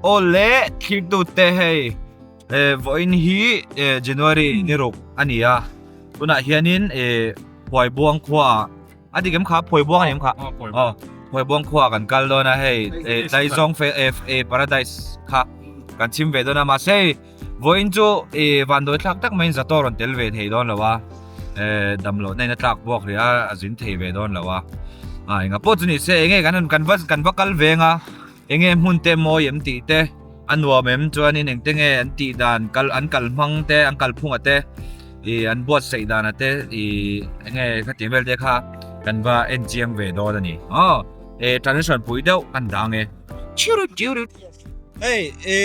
Aw le thlirtute hei vawiin hi January ni ruk a ni a tunah hianin Phuaibuang khuaah a dik em kha Phuaibuang a ni em kha aw Phuaibuang khuaah kan kal dawn a hei Tlaizawng Paradise kha kan chhim ve dawn a mahse hei Vawiin chu i vandawi thlak tak maiin Zato rawn tel ve thei dawn lo a, damlohna in a tlak buak rih a, a zin thei ve dawn lo a. A enga pawh chu ni se enge kan kan va kan va kal veng a, enge hmun te mawi em tih te, a nuam em chuanin engte nge an tih dan kal an kal hmang te an kal phunga te i an buatsaih dana te i enge khatiang vel te kha kan va en chiang ve dawn a ni. Aw e transition pui deuh kan dang e. Hei e.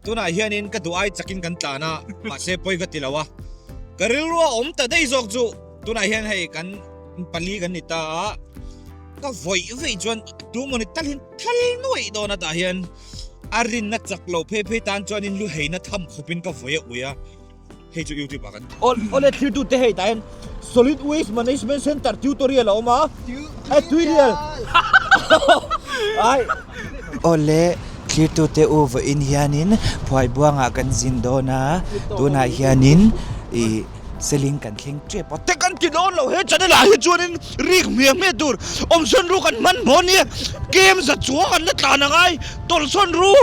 Tunah hianin ka duh ai chakin kan tlan a, mahse pawi ka ti lo a. Ka rilru a awm ta daih zawk chu tunah hian hei kan pali kan ni ta a, ka vawih veih chuan tu mawni talhin thal nuaih dawn a tah hian a rinna chak lo phei phei tan chuanin lu heina tham khawpin ka vawi a ui a. Hei chu YouTube ah kan Awle thiltu te hei tah hian Solid Waste Management Center tutorial a awm a eh tuirial ai Awle thlirtu te u vawiin hianin Phuaibuangah kan zin dawn a tunah hianin ih seling kan thleng tep a te kan ti dawn lo he channel ah hi chuanin rik hmiah hmiah tur awmsawn ru kan hman hmaw nia game za chuang an la tlan angai tawlhsawn ru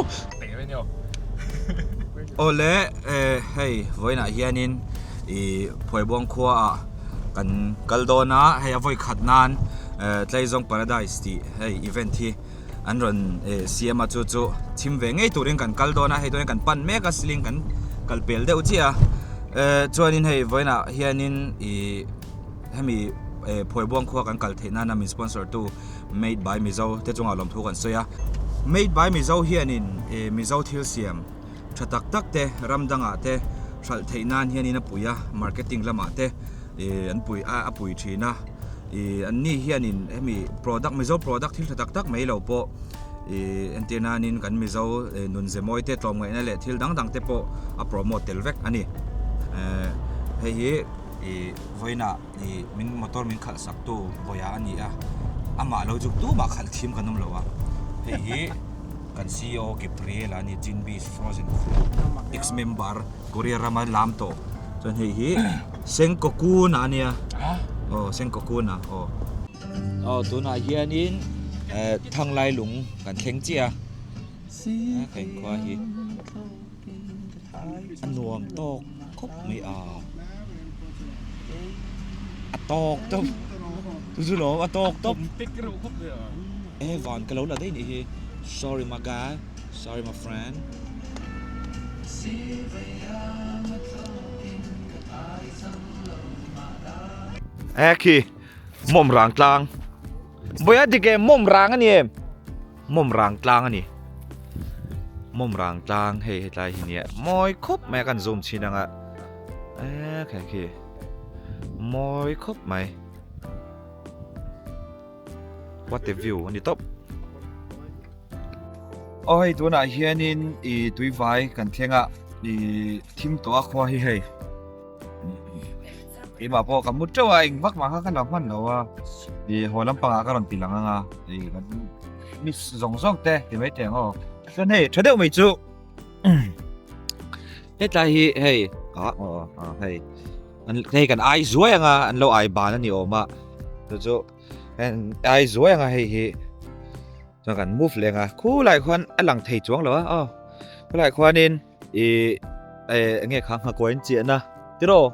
Awle hei vawiinah hianin ih Phuaibuang khuaah kan kal dawn a hei a vawi khat nan Tlaizawng Paradise tih hei event hi an rawn siam a chu chu chhim ve ngei turin kan kal dawn a hei tunah kan pan mek a ceiling kan kal pel deuh chiah a chuanin hei vawiinah hianin ih hemi Phuaibuang khua kan kal theih nana min sponsor tu Made by Mizo te chungah lawmthu kan sawi a. Made by Mizo hianin Mizo thil siam tha tak tak te ram dangah te hralh theih nan hianin a pui a, marketing lamah te an pui a pui thin a. An ni hianin hemi product Mizo product thil tha tak tak mai lo pawh entir nanin kan Mizo nunze mawi te tlawmngaihna leh thil dang dang te pawh a promote tel vek a ni. Hei hi vawiinah. Ih min motor min khalh sak tu Vawiah a ni a, amah lo chu tumah khalh thim kan awm lo a, hei hi kan CEO Gabriel a ni Jinbees Frozen Crew ex member Korea rama lam tawh chuan hei hi Sengkokuna a nia aw Sengkokuna aw. Aw tunah hianin eh Thanglai lung kan thleng chiah a ka inkhua hi. A nuam tawk khawp mai a a tawk tawp chu chu lawm a tawk tawp e van ka lo la daih nih hi sorry my guy sorry my friend e khi mawm rang tlang vawi a dik em mawm rang a ni em. Mawm rang tlang a ni. Mawm rang tlang hei hetlai hi nia mawi khawp mai a kan zoom chhin anga e khi khi mawi khawp mai what a view a ni tawp. Aw hei tunah hianin ih tuivai kan thleng a ih thim tawh a khua hi hei. Keimah pawh ka mu teuh a eng vak mah kha ka la hman lo a ih haw lampangah ka rawn ti lang ang a ih kan miss zawng zawng te ti mai teh ang aw chuan hei tha deuh mai chu hetlai hi hei ah aw ah hei an hei kan ai zuai ang a an lo ai ban a ni awm a chu chu ai zuai ang a hei hi. Chuan kan move leh ang a khulai khuan a lang thei chuang lo a aw khulai khuanin ih eh eng nge kha nghakuain chiahna tiraw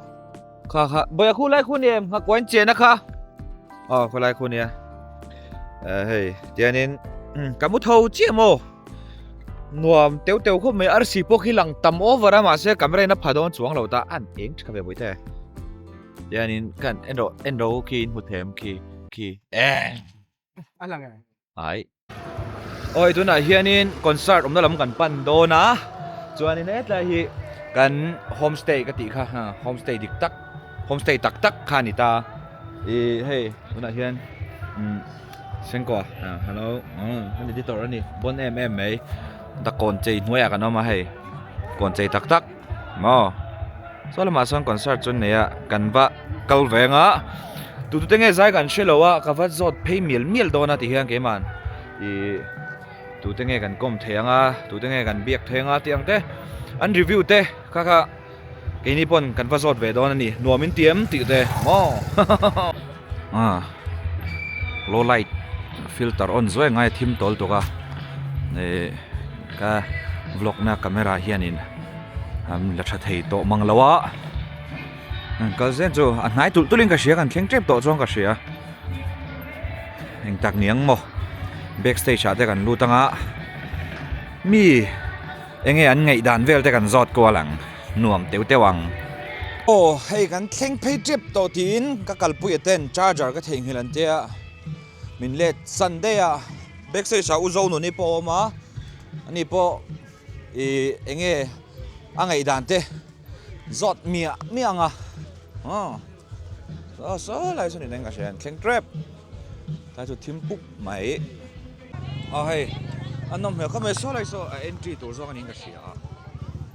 kha kha bawiha khulai khu ni em nghakuain chiahna kha aw khulai khu nia eh hei tianin ka mu tho chiah maw nuam teuh teuh khawp mai arsi pawh khi lang tam over a mahse camera in a pha dawn chuang lo ta an eng tha ve bawihte tianin kan en rawh en rawh khi in hmu them khi khi eh. A lang e. Ai. Oi tunah hianin concert awmna lam kan pan dawn a chuanin hetlai hi kan homestay ka tih kha homestay dik tak homestay tak tak kha a ni ta ih hei tunah hian umm Sengkua hello umm editor a ni bon em em mai dakawn chei hnuaiah kan awm a hei kawn chei tak tak maw saw lamah sawn concert chu an nei a kan va kal veng a tu tu te nge zai kan hre lo a ka va zawt phei mial mial dawn a ti hian keimah ih. Tute nge kan kawm thei anga, tute nge kan biak thei anga tih ang te, an review te kha kha keini pawn kan va zawt ve dawn a ni. Nuam in ti em tih te maw ah low light filter on zuai ngai a thim tawl tuk a eh ka vlog na camera hianin an la tha thei tawh mang lo a kal zel chu a hnai tulh tulh in ka hria kan thleng tep tawh chuan ka hria. Eng tak niang maw back stage ah te kan lut anga mi enge an ngaih dan vel te kan zawt kual ang nuam teuh teuh ang. Aw hei kan thleng phei tep tawh tiin ka kalpui a ten charger ka theihnghilh an tia min let san daih a back stage ah u Zonuni pawh a awm a ani pawh ih enge a ngaih dan te zawt miah miah ang a aw. Saw saw lai sawn in eng ka hria an thleng tep tlai chu thim pup mai aw hei a nawm hmel khawp mai saw lai saw a entry tur zawk a niin ka hria a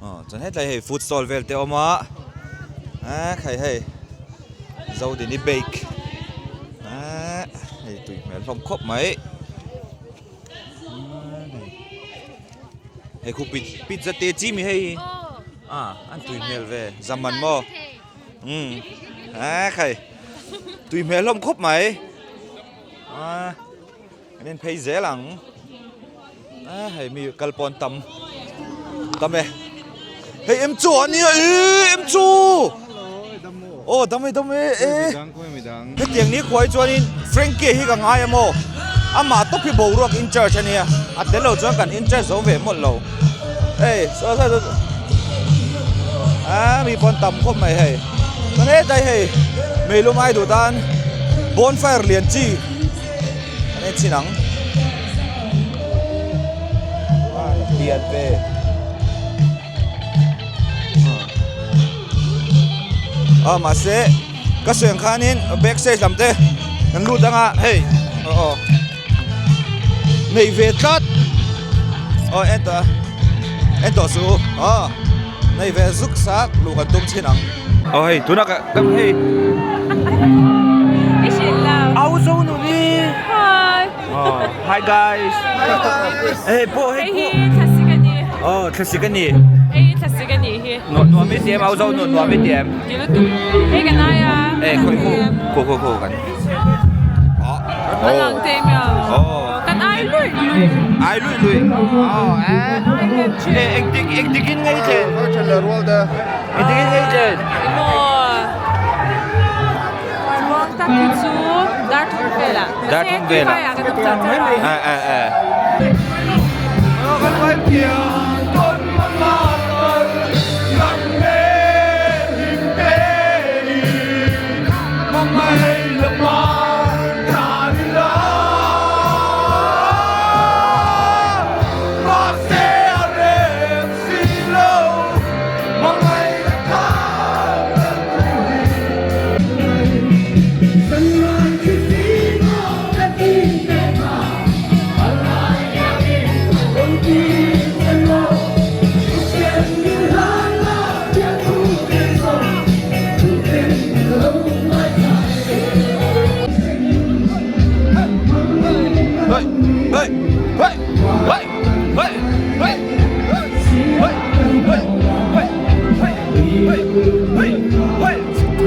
aw chuan hetlai hei food stall vel te a awm a ah khai hei Zodini bake ah hei tui hmel hlawm khawp mai hei khu pizza te chi mi hei ah an tui hmel ve zaman maw. Umm a khai tui hmel hlawm khawp mai a kan en phei zel ang a hei mi kal pawn tam tam e hei em chu a nia e em chu aw dam e dam e e hetiang ni khuai chuanin Frankie hi ka ngai a maw amah tawp hi boruak in charge a nia a tel lo chuan kan in charge zo ve mawlh lo hei saw saw saw a mi pawn tam khawp mai hei chuan hetlai hei meilum ai duh tan bonfire lian chi an en chhin ang lian ve. A mahse ka sawi ang khanin back stage lam te kan lut anga hei aw aw nei ve tlat aw en tawh en tawh suh u aw nei ve zuk sak luh kan tum chhin ang aw hei tunah ka ka hei au zo nuni hi hi guys hei pawh hei hi thlasik a ni aw thlasik a ni hei hi thlasik a nih hi nuam i ti em au zo nu nuam i ti em ti lutuk hei kan ai a eh khawi khu khu khu khu kan a lang te em kan ai lui lui ai lui lui aw eh eng tik eng tik in ngei chen eng tik in ngei chen emaw Chuang tak hi chu dar thum velah. Dar thum velah. Mahse kan awm char char a. Eh eh eh.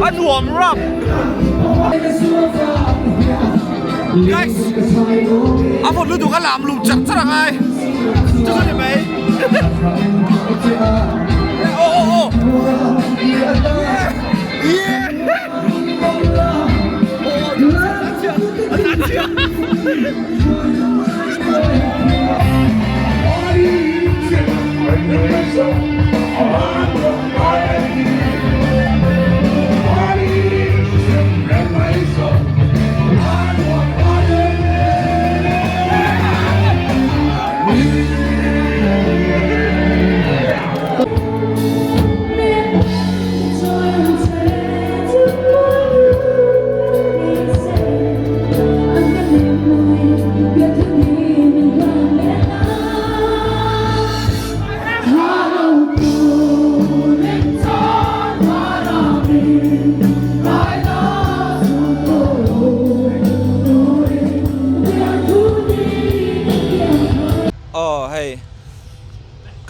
A nuam rap guys a vawt lutuk a lam lum char char ang ai chu chu ni mai oh oh oh yeah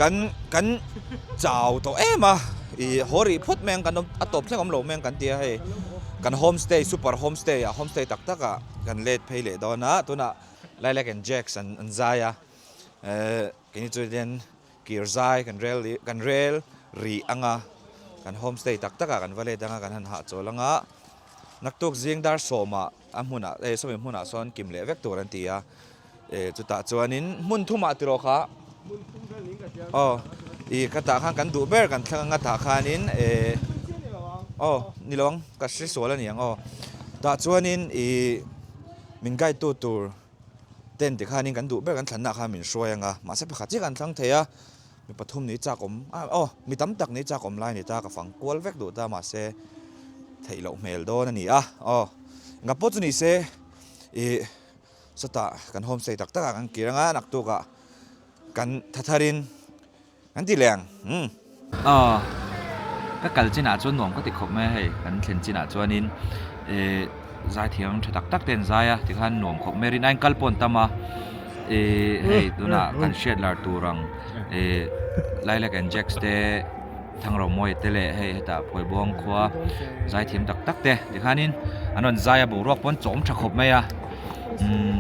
Kan kan chau tawh em a, ih haw rih phawt mai ang kan awm a tawp thleng awm lo mai ang kan ti a hei kan homestay super homestay ah homestay tak tak ah kan let phei leh dawn a tunah Lilac and Jacks an an zai a eh keini chu hian kir zai kan rel kan rel rih ang a kan homestay tak tak ah kan va let ang a kan han hahchawl ang a naktuk zing dar sawmah a hmunah eh sawmi hmunah sawn kim leh vek tur an ti a eh chutah chuanin hmun thumah tiraw kha aw ih ka tah khan kan duh ber kan thlang anga tah khanin eh aw ni lo ang ka hre sual a ni ang aw tah chuanin ih min guide tu tur ten tikhanin kan duh ber kan thlanna khan min hruai anga mahse pakhat chiah kan thlang thei a mi pathum ni chak awm ah aw mi tam tak ni chak awm lai a ni ta ka fang kual vek duh ta mahse theih loh hmel dawn a ni a aw engah pawh chu ni se ih sawtah kan homestay tak tak ah kan kir anga naktuk ah kan thatharin Kan ti leh ang umm. Aw ka kal chinah chuan nuam ka ti khawp mai a hei kan thlen chinah chuanin eh zaithiam tha tak tak te an zai a tikhan nuam khawp mai a rin aiin kal pawh an tam a eh hei tunah kan hriat lar tur ang eh Lilac and Jacks te Thangromawia te leh hei hetah Phuaibuang khua zaithiam tak tak te tikhanin an rawn zai a boruak pawh an chawm tha khawp mai a umm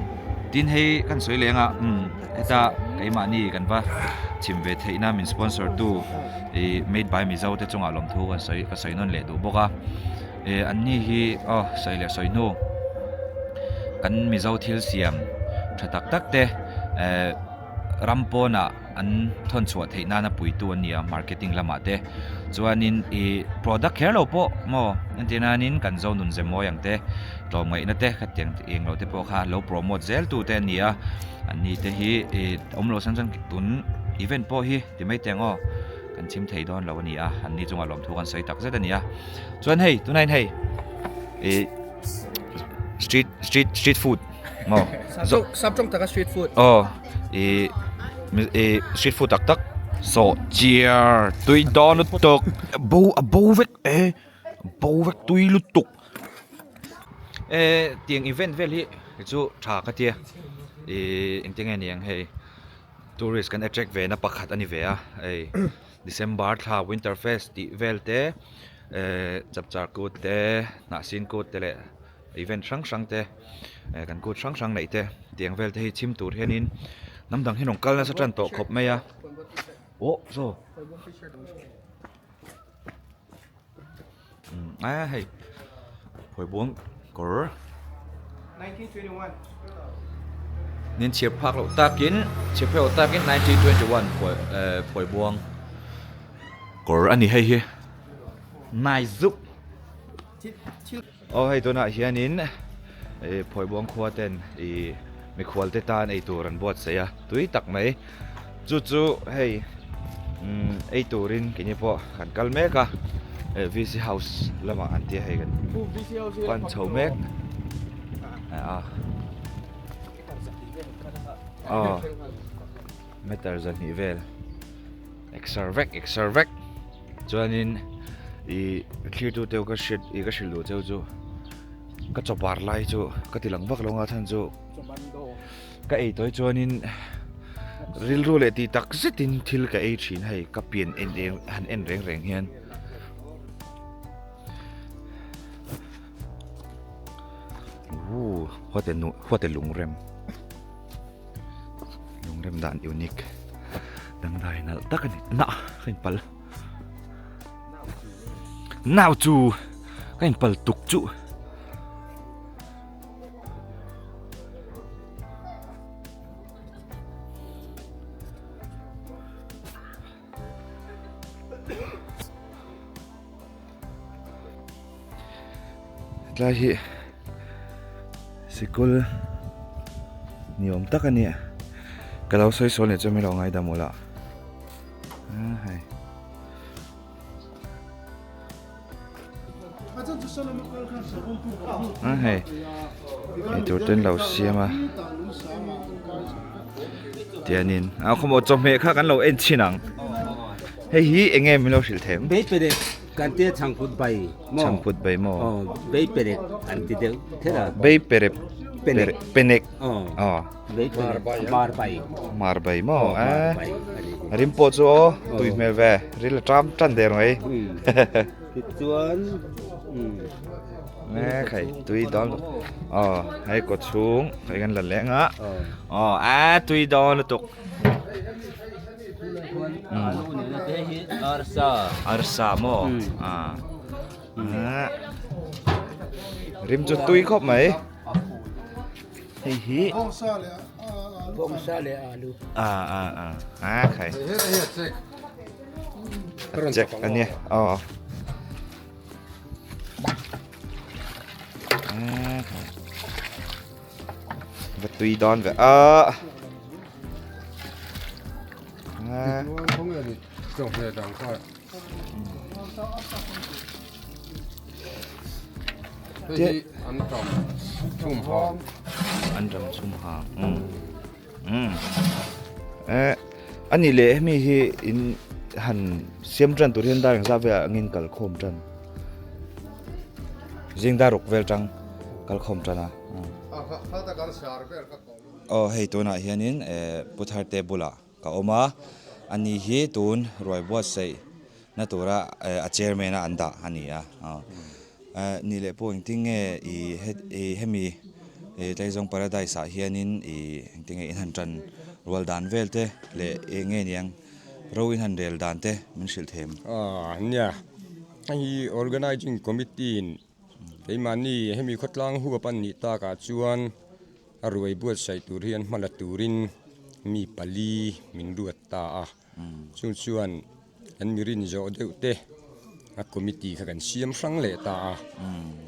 tin hei kan sawi leng a umm. Heta keimahni kan va chhim ve theihna min sponsor tu ih made by Mizo te chungah lawmthu kan sawi ka sawi nawn leh duh bawk a eh an ni hi aw sawi leh sawi hnu kan Mizo thil siam tha tak tak te eh ram pawnah an thawn chhuah theih nana puitu an ni a marketing lamah te chuanin ih product kher lo pawh maw entir nanin kan zo nun ze mawi ang te tlawmngaihna te khatiang eng lo te pawh kha lo promote zel tu te an ni a. An ni te hi ih awm loh san chuan tun event pawh hi ti mai teh ang aw kan chhim thei dawn lo a ni a an ni chungah lawmthu kan sawi tak zet a ni a chuan hei tunah hian hei ih street street street food maw sap tawng taka street food aw ih ih street food tak tak sawh chiar tui dawn lutuk bo a bo vek e bo vek tui lutuk. Eh tiang event vel hi chu tha ka tia ih engtin nge niang hei tourist kan attract ve na pakhat a ni ve a hei December thla winter fest tih vel te eh chapchar kut te hnahsin kut te leh event hrang hrang te eh kan kut hrang hrang neih te tiang vel te hi chhim tur hianin hnam dang hi rawn kal nasa tan tawh khawp mai a aw saw. A hei Phuaibuang kawr nin chhiar phak loh takin chhiar phak loh takin 1921 phuai eh Phuaibuang kawr a ni hei hi nai zuk aw hei tunah hianin ih Phuaibuang khua ten ih mikhual te tan eitur an buatsaih a tui tak mai. Chu chu hei umm ei turin keini pawh kan kal mek a eh VC house lamah an tia hei kan pan chho mek a aw meter zahnih vel exer vek exer vek chuanin ih thlir tu te ka hriat ih ka hrilh duh cheu chu ka chaw bar lai chu ka ti lang vak lo ang a chhan chu. Ka ei tawih chuanin rilru leh tih tak zetin thil ka ei thin hei ka pian en eng han en reng reng hian. Ooh what a what a lungrem lungrem dan unique dangdai nalh tak a ni nah ka inpal nau chu ka inpal tuk chu. Hetlai hi sikul ni awm tak a ni a ka lo sawi sawi leh chuan min lo ngaidam ula hei. A hei eitur te an lo siam a tianin a khawmaw chawhmeh kha kan lo en chhin ang hei hi eng nge min lo hrilh them Bei perek kan tia chhangphut bai maw chhangphut bai maw aw bei perek an ti deuh ther a bei perek. Penek. Penek. Aw. Hmar bai. Hmar bai maw? Hmar bai. Rim pawh chu aw tui hmel ve. Ril a ṭam ṭan der mai. Tichuan Ne khai tui dawn aw hei kaw chhung hei kan la leng a aw a tui dawn lutuk. Arsa. Arsa maw? Rim chu tui khawp mai. Hei hi. Bawngsa leh alu. A a a a khai. Check ania. Aw. Va tui dawn ve a. An ram chhum hang umm eh ani leh hemi hi in han siam tan tur hian dar engzat velah angin kal khawm tan zing dar ruk vel tang kal khawm tan a aw hei tunah hianin eh pu tharte bulah. Ka awm a, ani hi tun ruai buatsaih na tura a chairman a an dah a ni a. Ni leh pawh engtin nge i hemi Tlaizawng Paradise ah hianin i engtin nge in han tan rual dan vel te leh eng nge niang ro in han rel dan te min hrilh them. Nia, hei hi Organizing Committee in keimahni hemi khawtlang huap an nih takah chuan A ruai buatsaih tur hian hma la turin mi pali min ruat ta a, chung chuan an mi rin zawh deuh te a committee kha kan siam hrang leh ta a,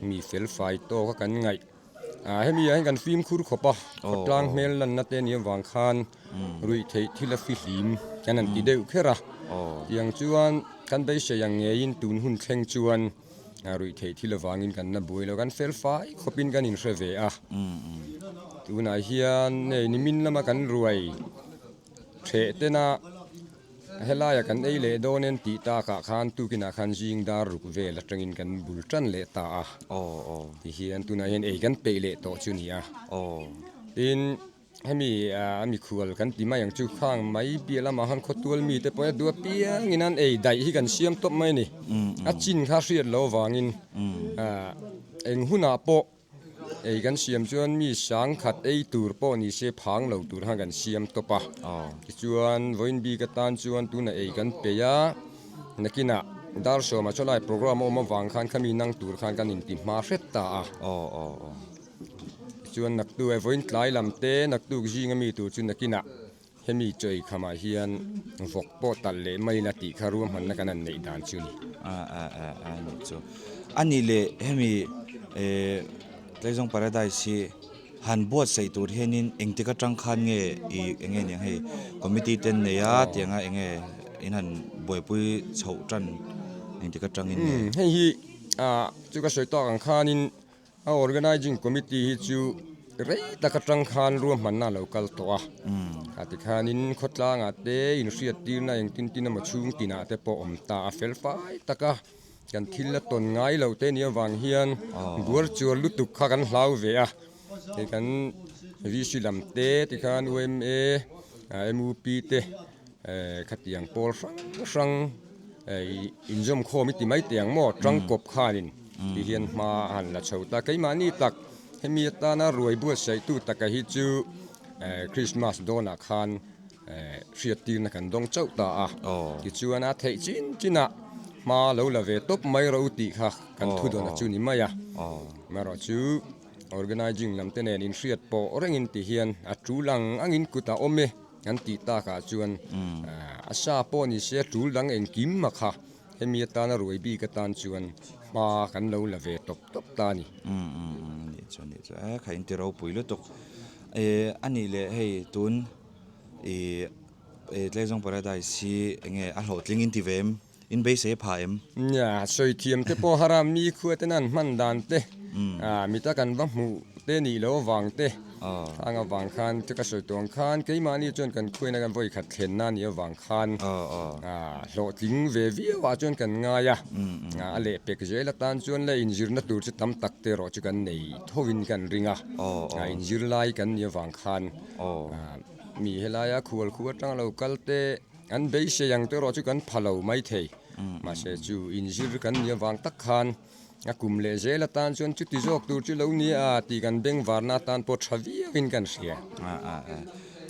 mi fel fai tawk a kan ngaih. Hemi ah hian kan fimkhur khawp a, khawtlang hmel lanna te nia vang khan ruih theih thil a fihlim kan han ti deuh kher a, tiang chuan kan beisei ang ngeiin tun hun thleng chuan A ruih theih thil avangin kan la buai lo, kan fel fai khawpin kan inhre ve a. Tunah hian hei nimin lama kan ruai theh tena helaia kan ei leh dawn en tih takah khan tukinah khan zing dar ruk vel atangin kan bul tan leh ta a. Tihian tunah hian ei kan peih leh tawh chu ni a. Tin. Hemi a mikhual kan ti mai ang chu khang mai piah lamah khan khawtual mite pawh a duh apiangin an ei daih hi kan siam tawp mai a ni. A chin kha hriat loh avangin eng hunah pawh ei kan siam chuan mi sangkhat ei tur pawh ni se phang lo tur khan kan siam tawp a. Tichuan vawiin bik atan chuan tunah ei kan peih a, nakinah dar sawmah chuan lai programme a awm avang khan khami nang tur khan kan inti hma hret ta a. Tichuan naktuk e vawiin tlai lam te naktuk zinga mi tur chu nakinah hemi chawi khamah hian vawk pawh talh leh mai ila tih kha ruahmanna kan han neih dan chu a ni. A a a a nih chu. A nih leh hemi eh Tlaizawng Paradise hi han buatsaih tur hianin engtik atang khan nge ih eng nge niang hei committee te an nei a tianga eng nge in han buaipui chhoh tan engtik atangin nge. Hei hi ah chu ka sawi tawk ang khanin A Organizing Committee hi chu rei tak atang khan ruahmanna a lo kal tawh a, a tikhanin khawtlangah te inhriattirna engtin tin emaw chhung tinah te pawh awm ta a fel fai tak a, kan thil la tawn ngai lo te nih avang hian buar chuar lutuk kha kan hlau ve a, hei kan VC lam te tikhan UMA, MUP te khatiang pawl hrang hrang inzawmkhawm i ti mai teh ang maw tangkawp khanin ti hian hma a han la chho ta keimahni tak hemi atana ruai buatsaihtu taka hi chu Christmas dawnah khan hriattirna kan dawng chauh ta a tichuan a theih chin chinah hma lo la ve tawp mai rawh u tih kha kan thudawn a chu ni mai a amaherawhchu Organizing lam te nen inhriat pawh rengin ti hian a tul ang angin kut a awm e. Kan tih takah chuan a sa pawh ni se tul dang engkim a kha hemi atana ruai bik atan chuan hma kan lo la ve tawp tawp ta a ni. Umm umm umm a nih chu a nih chu e kha in ti ropui lutuk e a nih leh hei tun ih Tlaizawng Paradise hi enge a hlawhtling in ti ve em? In beisei a pha em? Nia, sawi thiam te pawh har a, mi khua ten an hman dan te, mita kan va hmuh te nih loh avang te, Khang avang khan chu ka sawi tawh ang khan keimahni chuan kan khuaina kan vawi khat thlenna a nih avang khan hlawhtling ve viau ah chuan kan ngai a. A lehpek zel atan chuan leh inzirna tur chu tam tak te erawh chu kan nei thovin kan ring a. Inzir lai kan nih avang khan mi helaia khual khu atanga lo kal te an beisei ang te erawh chu kan pha lo maithei. Mahse chu inzir kan nih avang tak khan A kum leh zel atan chuan chuti zawk tur chu lo ni a tih kan bengvarna atan pawh tha viauin kan hria. A a a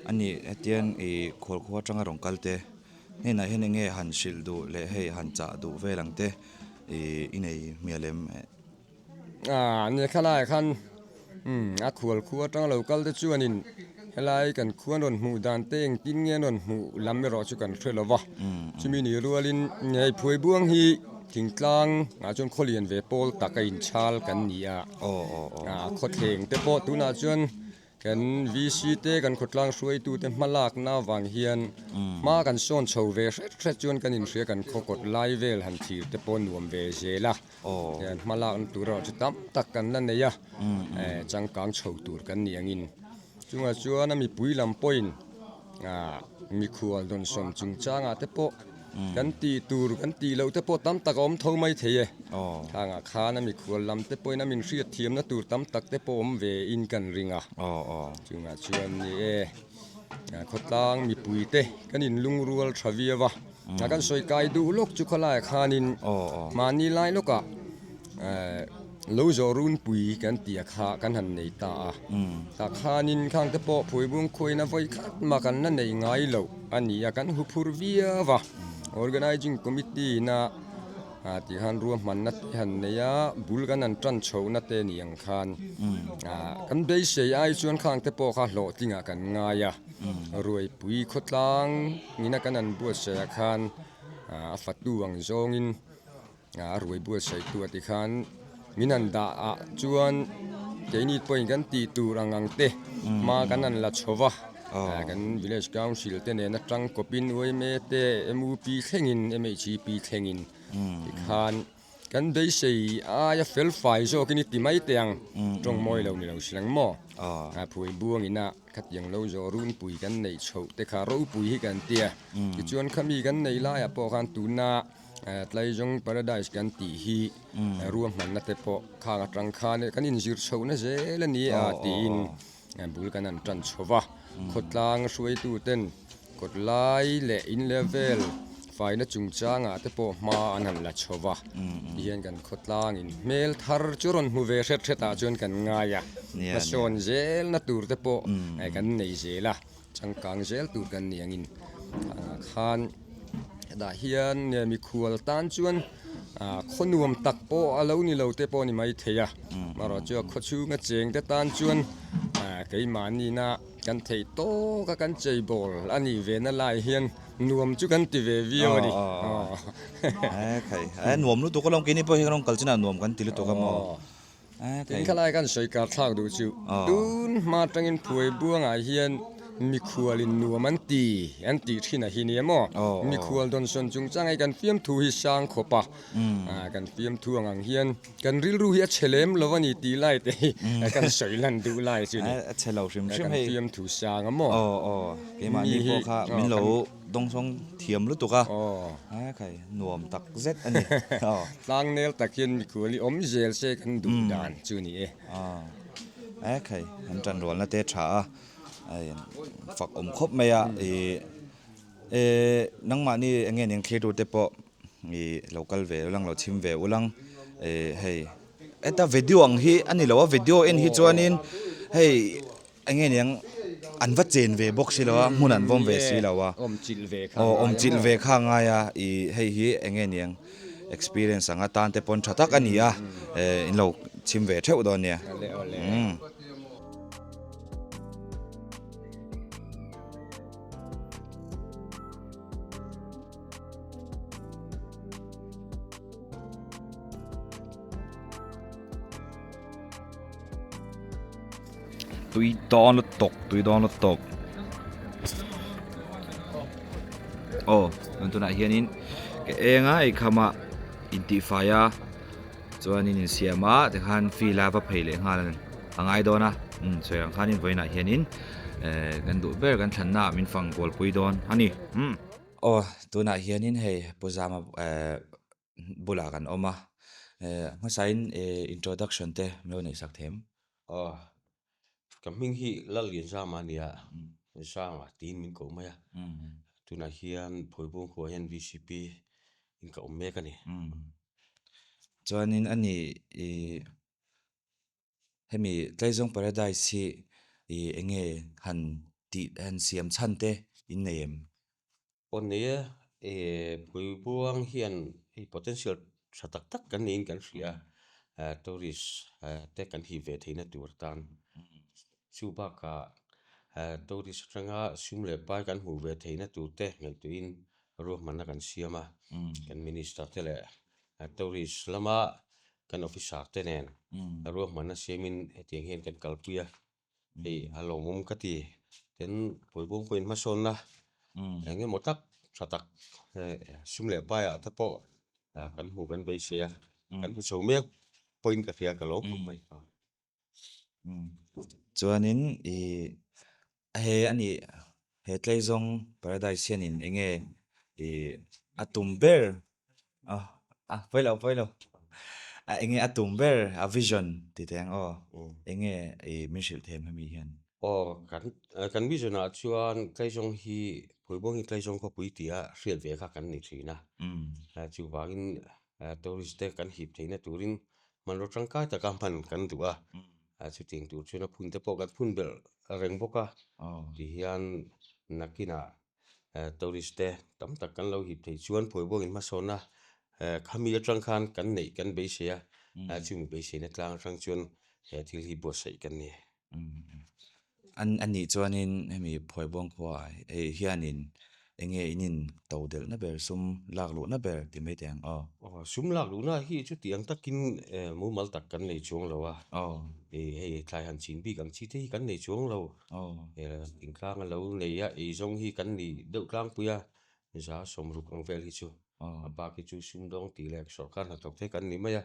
a ni hetiang i khualkhua atanga rawn kal te hnenah hian enge han hrilh duh leh hei han chah duh vel ang te i i nei hmial em? A ni khalaiah khan umm a khualkhua atanga lo kal te chuanin helai kan khua an rawn hmuh dan te engtin nge an rawn hmuh lam erawh chu kan hre lo va, chumi ni rualin hei Phuaibuang hi thingtlang ah chuan khawlian ve pawl tak a inchhal kan ni a, khawthleng te pawh tunah chuan kan VC te kan khawtlang hruaitu te hma lakna avang hian hma kan sawn chho ve hret hret chuan kan inhria kan khaw kawt lai vel han thlir te pawh nuam ve zel a. Hian hma lakna tur erawh chu tam tak kan la nei a, changkang chho tur kan nih angin. Chungah chuan a mipui lam pawhin mikhual dawnsawn chungchangah te pawh kan tih tur kan tih loh te pawh tam tak a awm tho mai thei e. Khangah khan a mikhual lam te pawhin a min hriat thiamna tur tam tak te pawh awm ve in kan ring a. Chungah chuan ni e khawtlang mipui te kan inlungrual tha viau a. A kan sawi kai duh lawk chu khawlaiah khanin mahni lai lawkah lo zawh runpui kan tih a kha kan han nei ta a. Tah khanin khang te pawh Phuaibung khuaina vawi khat mah kan la nei ngai loh a ni a, kan huphur viau a. Organizing Committee ina tih khan ruahmanna te han nei a, bul kan han tan chhohna te ni ang khan kan beisei ai chuan khang te pawh kha hlawhtlingah kan ngai a. Ruaipui khawtlang ina kan han buatsaih ah khan a fatu ang zawngin a ruai buatsaih tu a ti khan min han dah ah chuan keini pawhin kan tih tur ang ang te hma kan han la chho va kan village council te nen atang kawpin yma te mup thlengin mhep thlengin tikhan. Kan beisei aia fel fai zawkin i ti mai teh ang, tawng mawi lo ni lo si lang maw? A phui buangin a khatiang lo zawh runpui kan neih chhoh te kha ropui hi kan tia. Tichuan khami kan nei laiah pawh khan tuna Tlaizawng Paradise kan tih hi ruahmanna te pawh khang atang khan kan inzir chhohna zel a ni a tiin bul kan han tan chho va. Khawtlang hruaituten Kawt lai leh in level faina chungchangah te pawh hma an han la chho va, tihian kan khawtlangin hmel thar chu rawn hmu ve hret hretah chuan kan ngai a, hmasawn zelna tur te pawh kan nei zel a, changkang zel tur kan ni angin khan hetah hian mikhual tan chuan khaw nuam tak pawh a lo ni lo te pawh a ni maithei a, amaherawhchu a khawchhunga cheng te tan chuan keimahni-na. Kan theih tawk a kan chei bawl a nih ve na lai hian nuam chu kan ti ve viau a ni. Khai a nuam lutuk alawm keini pawh hi kan rawn kal chinah nuam kan ti lutuk a maw. Tin khalai kan sawi kar thlak duh chu tun hma atangin phuai buangah hian mikhual in nuam an ti an tih thin a hi nia maw. Mikhual dawnsawn chungchang hi kan fiamthu hi sang khawp a kan fiamthu ang ang hian Kan rilru hi a chhe lem lo a ni tih lai te hi kan sawi lan duh lai chu ni. A chhe lo hrim hrim hei. Kan fiamthu sang a maw? Aw aw keimahni pawh kha min lo dawngsawng thiam lutuk a. Aw khai nuam tak zet a ni. Aw. Tlangnel tak hian mikhual hi awm zel se kan duh dan chu ni e. Aw khai an tanrualna te tha a fak awm khawp mai a i nangmahni eng nge ning thlir tur te pawh. Ih lo kal ve ulang lo chhim ve ulang ih hei heta video ang hi a ni lo a video en hi chuanin hei eng nge niang an va chen ve bawk si lo a hmun an vawm ve si lo a aw awm chilh ve kha a ngai a ih hei hi eng nge niang experience anga tan te pawn tha tak a ni a eh in lo chhim ve theuh dawn nia. Tui dawn lutuk tui dawn lutuk aw chuan tunah hianin ka eng a eikham a intihfai a chuanin insiam a tikhan field a va phei leh nghal a ngai dawn a. Umm sawi ang khanin vawiinah hianin eh kan duh ber kan thlanna ah min fang kual pui dawn a ni umm. Aw tunah hianin hei Pu Zama eh bulah kan awm a eh hmasain eh introduction te min lo neih sak thei em? Aw ka hming hi Lallianzama a ni a, Zanga tiin min koh mai a, tunah hian Phuaibung khuaah hian VCP in ka awm mek a ni. Chuanin a ni ih hemi Tlaizawng Paradise hi ih eng nge han tih han siam chhan te in nei em? Aw nei e, ih Phuibuang hian hei potential tha tak tak kan niin kan hria a, tourist te kan hip ve theihna tur atan chu bakah tourist atanga sum leh pai kan hmuh ve theihna tur te ngaihtuahin ruahmanna kan siam a, kan minister te leh tourist lama kan officer te nen ruahmanna siamin hetiang hian kan kalpui a, hei a lawmawm ka ti. Tin, Pawibawm pawhin hmasawnna eng emaw tak tha tak sum leh paiah te pawh kan hmu kan beisei a, kan hmu chho mek pawhin ka hria ka lawm khawp mai. Chuanin ih he a nih he Tleizawng Paradise hianin eng nge ih a tum ber a a pawi lo pawi lo a eng nge a tum ber a vision tih theih ang aw eng nge ih min hrilh thei em hemi hian. Aw kan kan vision ah chuan Tleizawng hi Phuibawng hi Tleizawng khawpui tia hriat ve kha kan ni thin a chuvangin tourist te kan hip theihna turin hmanraw tangkai taka hman kan duh a, chutiang tur chuan a phun te pawh kan phun belh reng bawk a, tihian nakinah tourist te tam tak kan lo hip theih chuan Phuaibuangin hmasawnna khami atang khan kan neih kan beisei a, chumi beiseina tlang atang chuan he thil hi buatsaih kan ni. An a nih chuanin hemi Phuaibuang khua hei hianin eng nge in in to delhna ber sum lak luhna ber ti mai teh ang aw. Aw sum lak luhna hi chutiang takin mumal tak kan nei chuang lo a, hei thlai han chin bik ang chi te hi kan nei chuang lo, thingtlang a lo nei a eizawng hi kan ni deuh tlangpui a, za sawmruk ang vel hi chu a bak hi chu sumdawng tih leh sawrkar hnathawk te kan ni mai a,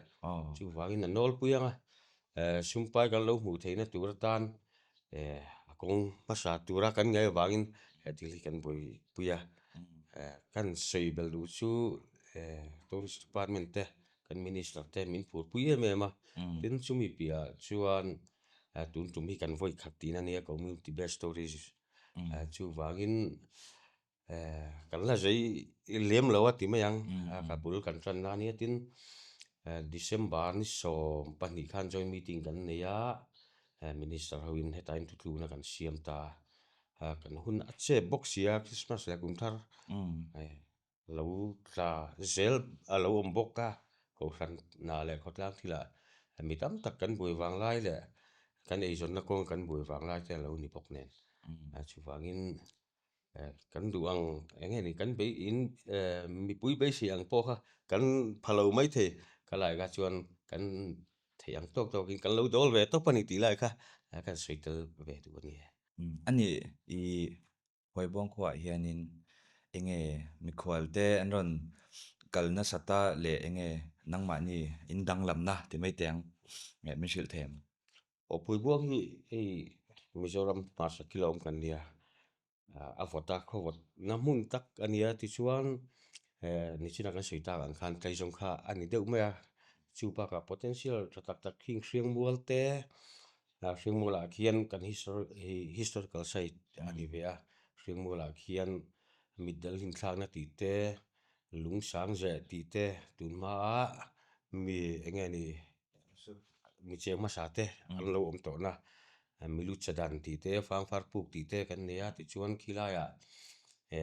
chuvangin a nawlpui ang a. Sumpai kan lo hmuh theihna tur atan a kawng hmasa tura kan ngaih avangin he thil hi kan buaipui a, kan sawi belh duh chu tourist department te kan minister te min phurpui em em a, tin chumi piahah chuan tun tum hi kan vawi khat tihna ania community based tourism chuvangin. Kan la zei lem lo a ti mai ang ka bul kan tan na ania tin December ni 12 khan joint meeting kan nei a minister ho in heta in thutlukna kan siam ta a kan hun a chep bawk si a Christmas leh kum thar lo tla zel a lo awm bawk a kohhran hna leh khawtlang thilah mi tam tak kan buai vang lai leh kan eizawnna kawng kan buai vang lai te a lo ni bawk nen chuvangin. Kan duh ang eng nge ni kan bei in mipui beisei ang pawh kha kan pha lo mai thei ka lai kha chuan kan theih ang tawk tawkin kan lo dawl ve tawp a ni tih lai kha kan sawi tel ve duh a ni. A ni i Huaibuang khuaah hianin eng nge mikhual te an rawn kal nasat a leh eng nge nangmahni in danglamna ti mai teh ang min hrilh thei ang. Aw Phuibuang hi hei Mizoram hmarcha kil a awm kan nia, a vawt a, khaw vawt na hmun tak a nia tichuan nichina kan sawi tak ang khan Tlaizawng kha a ni deuh mai a, chu bakah potential tha tak tak hing Hriangmual te, Hriangmualah khian kan historical site a ni ve a, Hriangmualah khian mitdal hlimthlakna tih te, lungsang zeh tih te tunhmaa mi eng nge ni. Mi cheng hmasa te an lo awm tawh na milu che dan tih te fangfar puk tih te kan nei a tichuan khilaiah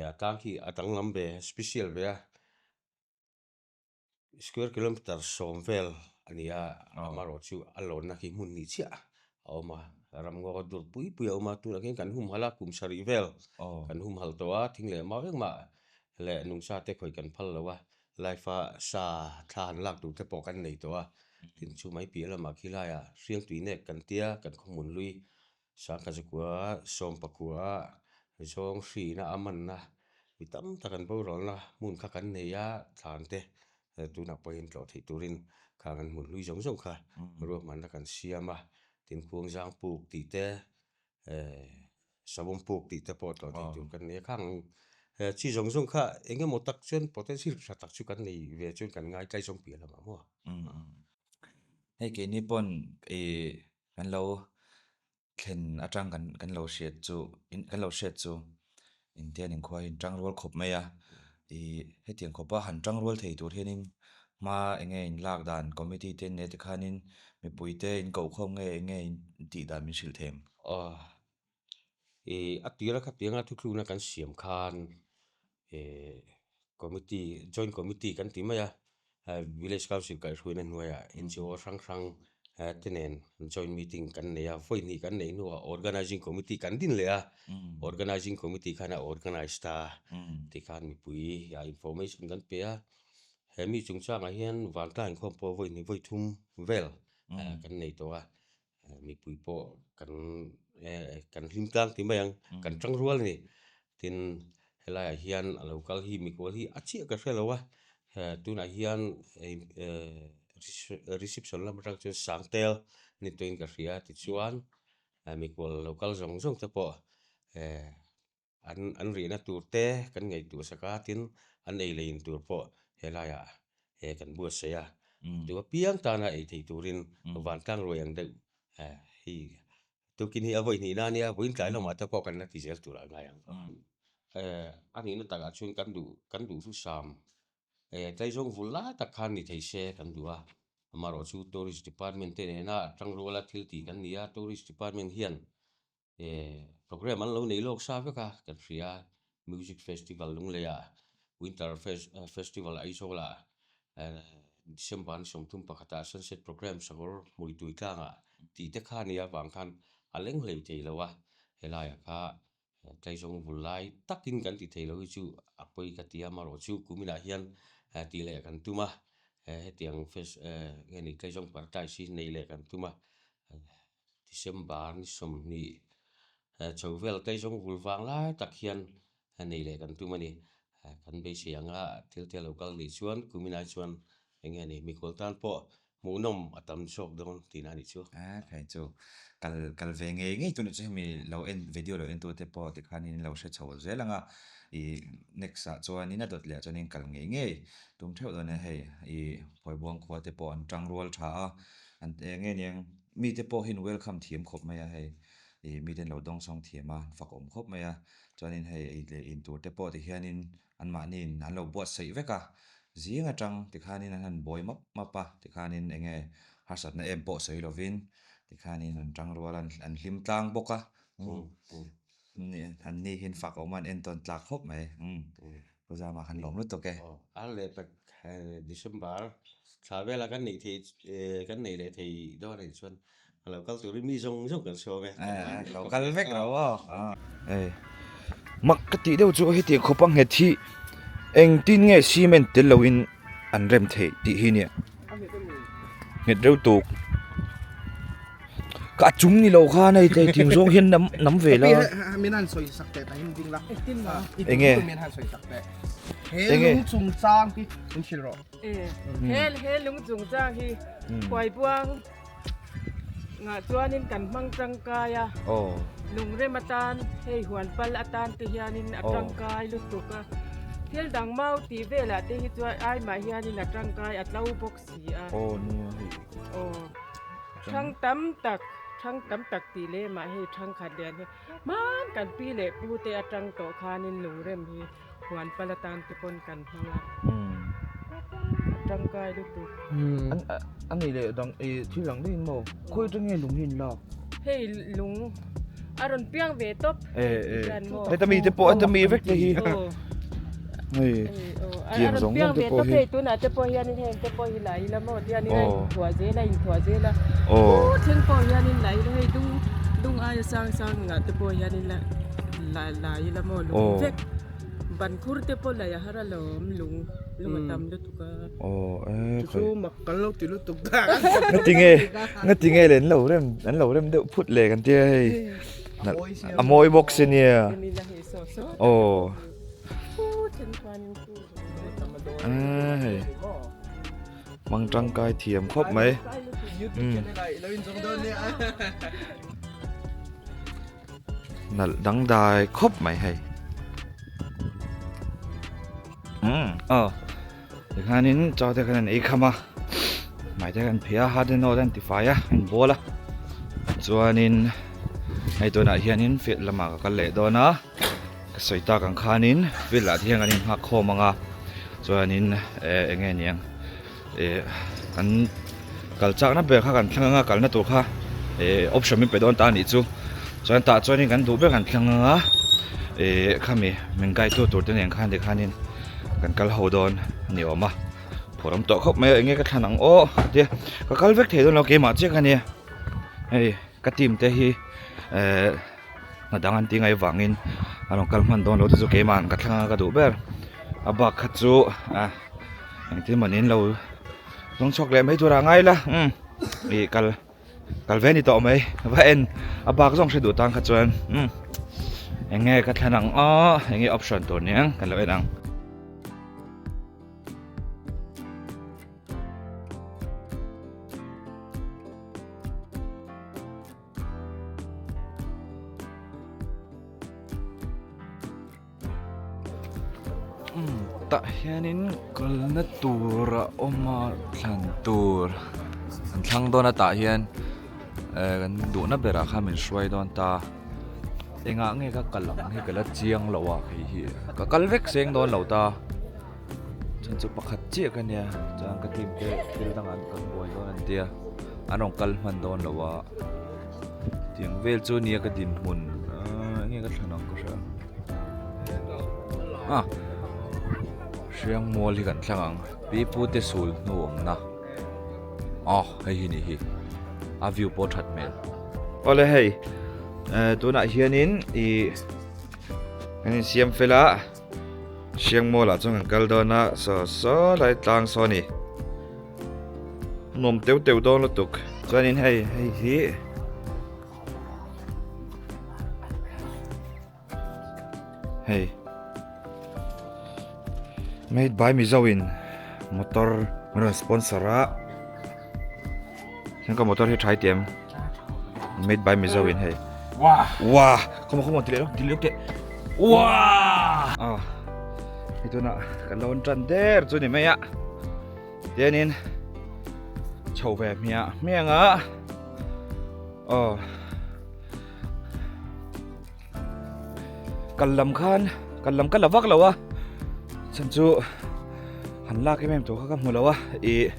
a tlang khi a danglam ve special ve a square kilometer 10 vel a ni a amaherawh chu a lawnna khi hmun hnih chiah a awm a ramngaw dur pui pui a awm a tunah khian kan humhalh a kum sarih vel kan humhalh tawh a thing leh mau engmah leh nungcha te khawih kan phal lo a. Life a sa thla han lak tur te pawh kan nei tawh a, tin chu mai piah lamah khi laiah hriang tui nek kan tia kan khawhmun lui Sangkazakua Sawmpakua zawng hrina a manna mi tam tak an borualna hmun kha kan nei a thlan te tunah pawhin tlawh theih turin khang an hmun hlui zawng zawng kha ruahmanna kan siam a. Tin khuangzang puk tih te savawm puk tih te pawh tlawh theih tur kan nei a. Khang chi zawng zawng kha eng emaw tak chuan potential tha tak chu kan nei ve chuan kan ngai tlai zawng piah lamah maw. Hei keini pawn ih kan lo thlen atang kan kan lo hriat chu kan lo hriat chu intian inkhua hi in tangrual khawp mai a ih hetiang khawpa han tangrual thei tur hianin hma eng nge in lak dan committee te nei te khanin mipui te in koh khawm nge eng nge in tih dan min hrilh thei ang. Aw ih a tira khatianga thuthlukna kan siam khan ih committee joint committee kan ti mai a village council kaihhruaina hnuaiah NGO hrang hrang te nen joint meeting kan nei a vawi hnih kan neih hnuah organizing committee kan din leh a organizing committee khan a organize ta tikhan mipui ah information kan pe a he mi chungchangah hian vantlang inkhawm pawh vawi hnih vawi thum vel kan nei tawh a mipui pawh kan kan hlim tlang ti mai ang kan tang rual a ni tin helaiah hian a lo kal hi mikual hi a chiah ka hre lo a tunah hian reception lam atang chuan sangtel ni tawhin ka hria tichuan mikual lo kal zawng zawng te pawh An an rihna tur te kan ngaihtuah sak a, tin an ei leh in tur pawh helaiah he kan buatsaih a, tu apiang tana ei thei turin vantlang ruai ang deuh hei tukin hi a vawi hnihna a nia, vawiin tlai lamah te pawh kan la ti zel tur a ngai ang. A nihna takah chuan kan duh kan duhthusam tlaizawng vul lai tak khan ni thei se kan duh a, amaherawhchu tourist department te nena tangruala thil tih kan ni a, tourist department hian Programme an lo nei lawk sa vek a kan hria a, music festival Lungleiah winter festival Aizawlah December ni 31ah sunset programme Sakawr Hmuitui tlangah tih te kha a nia avang khan a leng hlei thei lo a, helaiah kha tlaizawng vul lai takin kan ti thei lo hi chu a pawi ka ti a, amaherawhchu kuminah hian tih leh kan tum a, hetiang nge ni tlaizawng paradise hi nei leh kan tum a. December ni 20 chho vel tlaizawng vul vang lai tak hian nei leh kan tum a ni. Kan beisei anga thil te a lo kal nih chuan kuminah chuan eng nge ni mikhual tan pawh hmuhnawm a tam chhuak dawn tihna a nih chu. A khai chu kal kal ve ngei ngei tuna chu hemi lo en video lo en tute pawh tikhanin lo hre chho zel ang a ih next ah chuanin a dawt leh ah chuanin kal ngei ngei tum theuh dawn e hei ih Phuaibuang khua te pawh an tang rual tha a an eng nge niang Mite pawh hian welcome thiam khawp mai a hei, ih mite an lo dawngsawng thiam a, an fak awm khawp mai a, chuanin hei ei leh in tur te pawh tihianin anmahniin an lo buatsaih vek a, zing atang tikhanin an han buai map map a, tikhanin eng nge harsatna em pawh sawi lovin tikhanin an tangrual a, an hlim tlang bawk a, an ni hian fak awm a an entawn tlak khawp mai, umm. Pu Zama khan lawm lutuk e. A leh tak December thla vela kan neih thei kan neih leh thei dawn anih chuan a lo kal turin mi zawng zawng kan sawm e. Lo kal vek lo aw. Mak ka tih deuh chu hetiang khawpa nghet hi engtin nge cement tel loin an rem theih tih hi nia. Nghet reuh tuk. Ka chung ni lo khan hei tlei thing zawng hian nam nam ve la. Min han sawi sak teh tahin ding la. Enge? Min han sawi sak teh. He lung chung chang hi min hrilh rawh. He he lung chung chang hi khuai buang ngah chuanin kan hmang tangkai a. Lung rem atan hei huan pal atan te hianin a tangkai lutuk a. Thil dang mau tih velah te hi chuan ai mah hianin a tangkai a tlo bawk si a. Aw. Thang tam tak, thang tam tak tih leh mah hei thang khat lian hi hman kan pi leh pu te atang tawh khanin lungrem hi huan pal atan te pawn kan hmang a, a tangkai lutuk. A nih leh dang i thil dang daih in maw khawi atang nge lung hi in lak? Hei lung a rawn piang ve tawp hian maw. Heta mi te pawh heta mi vek te hi. Hei tiang zawng zawng te pawh hi. Hei tunah te pawh hianin heng te pawh hi la ila maw tianin a inthuah zel a inthuah zel a khu thleng pawh hianin la ila hei dung dung aia sang sang ngah te pawh hianin la la la ila maw lung vek ban khur te pawh laih a har alawm lung lung a tam lutuk a. Chu mak kan lo ti lutuk ta. Ngatinge ngatinge le an lo rem an lo rem deuh phut le kan tia hei a mawi bawk si nia. Aw. Hei mang tangkai thiam khawp mai. YouTube channel ah ilo inzawng dawn nia. Nalh dangdai khawp mai hei. Umm aw tikhanin chaw te khan an ei kham a hmai te kan phei a hard and all an ti fai a an bawl a chuanin hei tunah hianin field lamah ka kal leh dawn a ka sawi tak ang khanin field ah te hian kan inghak khawm ang a chuanin eh eng nge niang eh kan kal chakna ber kha kan thleng anga kalna tur kha eh option min pe dawn ta anih chu chuan tah chuanin kan duh ber kan thleng anga eh khami min guide tu tur te nen khan tikhanin kan kal ho dawn a ni awm a phur awm tawh khawp mai a enge ka thlan ang aw tia ka kal vek thei dawn lo keimah chiah kha nia hei ka team te hi eh hna dang an ti ngai vangin a rawn kal hman dawn lo te chu keimah ka thleng anga ka duh ber a bak kha chu ah engtin mawni an lo zawng chhuak leh mai turah ngai la umm ih kal kal ve a ni tawh mai va en a bak zawng hre duh tan kha chuan umm eng nge ka thlan ang aw eng nge option tur nia kan lo en ang. Tah hianin kalna tur a awm a thlan tur an thlang dawn a tah hian eh kan duhna berah khan min hruai dawn ta engah nge ka kal ang hi ka la chiang lo a hei hi ka kal vek seng dawn lo ta chhan chu pakhat chiah ka nia chuan ka team te thil dangah an kal buai dawn an tia an rawn kal hman dawn lo a. Tiang vel chu nia ka dinhmun ahh enge ka thlan ang ka hria ah hriang mual hi kan thlang ang pi pu te sul hnu awmna aw hei hi nih hi a view pawh that hmel awle hei eh tunah hianin ih kan insiam fel a hriang mual ah chuan kan kal dawn a saw saw lai tlang saw a ni. Nuam teuh teuh dawn lutuk chuanin hei hei hi hei made by mizo in motor an rawn sponsor a chuan ka motor hi tha i ti em made by mizo in hei wah wah come on come on ti leh lawk ti leh lawk teh wah ah hei tunah kan lo tan der chu ni mai a. Tianin chho ve hmiah hmiah ang a aw kal lam khan kal lam ka la vak lo a chhan chu han lak em em tur kha ka hmu lo a ih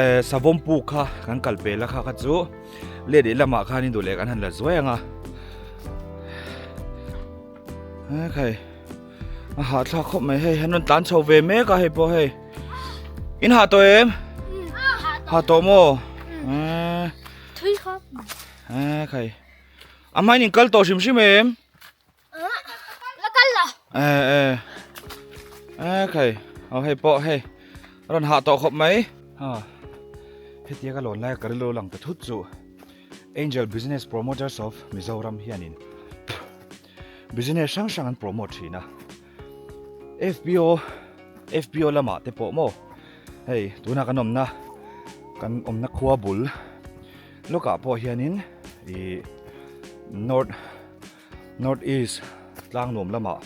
eh savawm puk kha kan kal pel a kha kha chu leh leh lamah khanin duh leh kan han la zuai ang a ekhai. A hahthlak khawp mai hei an rawn tlan chho ve mek a hei pawh hei in hah tawh em hah tawh maw eh thui khawp eh khai a hmain in kal tawh hrim hrim em la kal lo eh eh eh khai aw hei pawh hei a rawn hah tawh khawp mai ha hetia ka lawn lai ka rilru lang ta thut chu Angel Business Promoters of Mizoram hianin Business hrang hrang an promote thin a, FBO FBO lamah te pawh maw hei tuna kan awmna kan awmna khua bul lawkah pawh hianin ih north north east tlang nuam lamah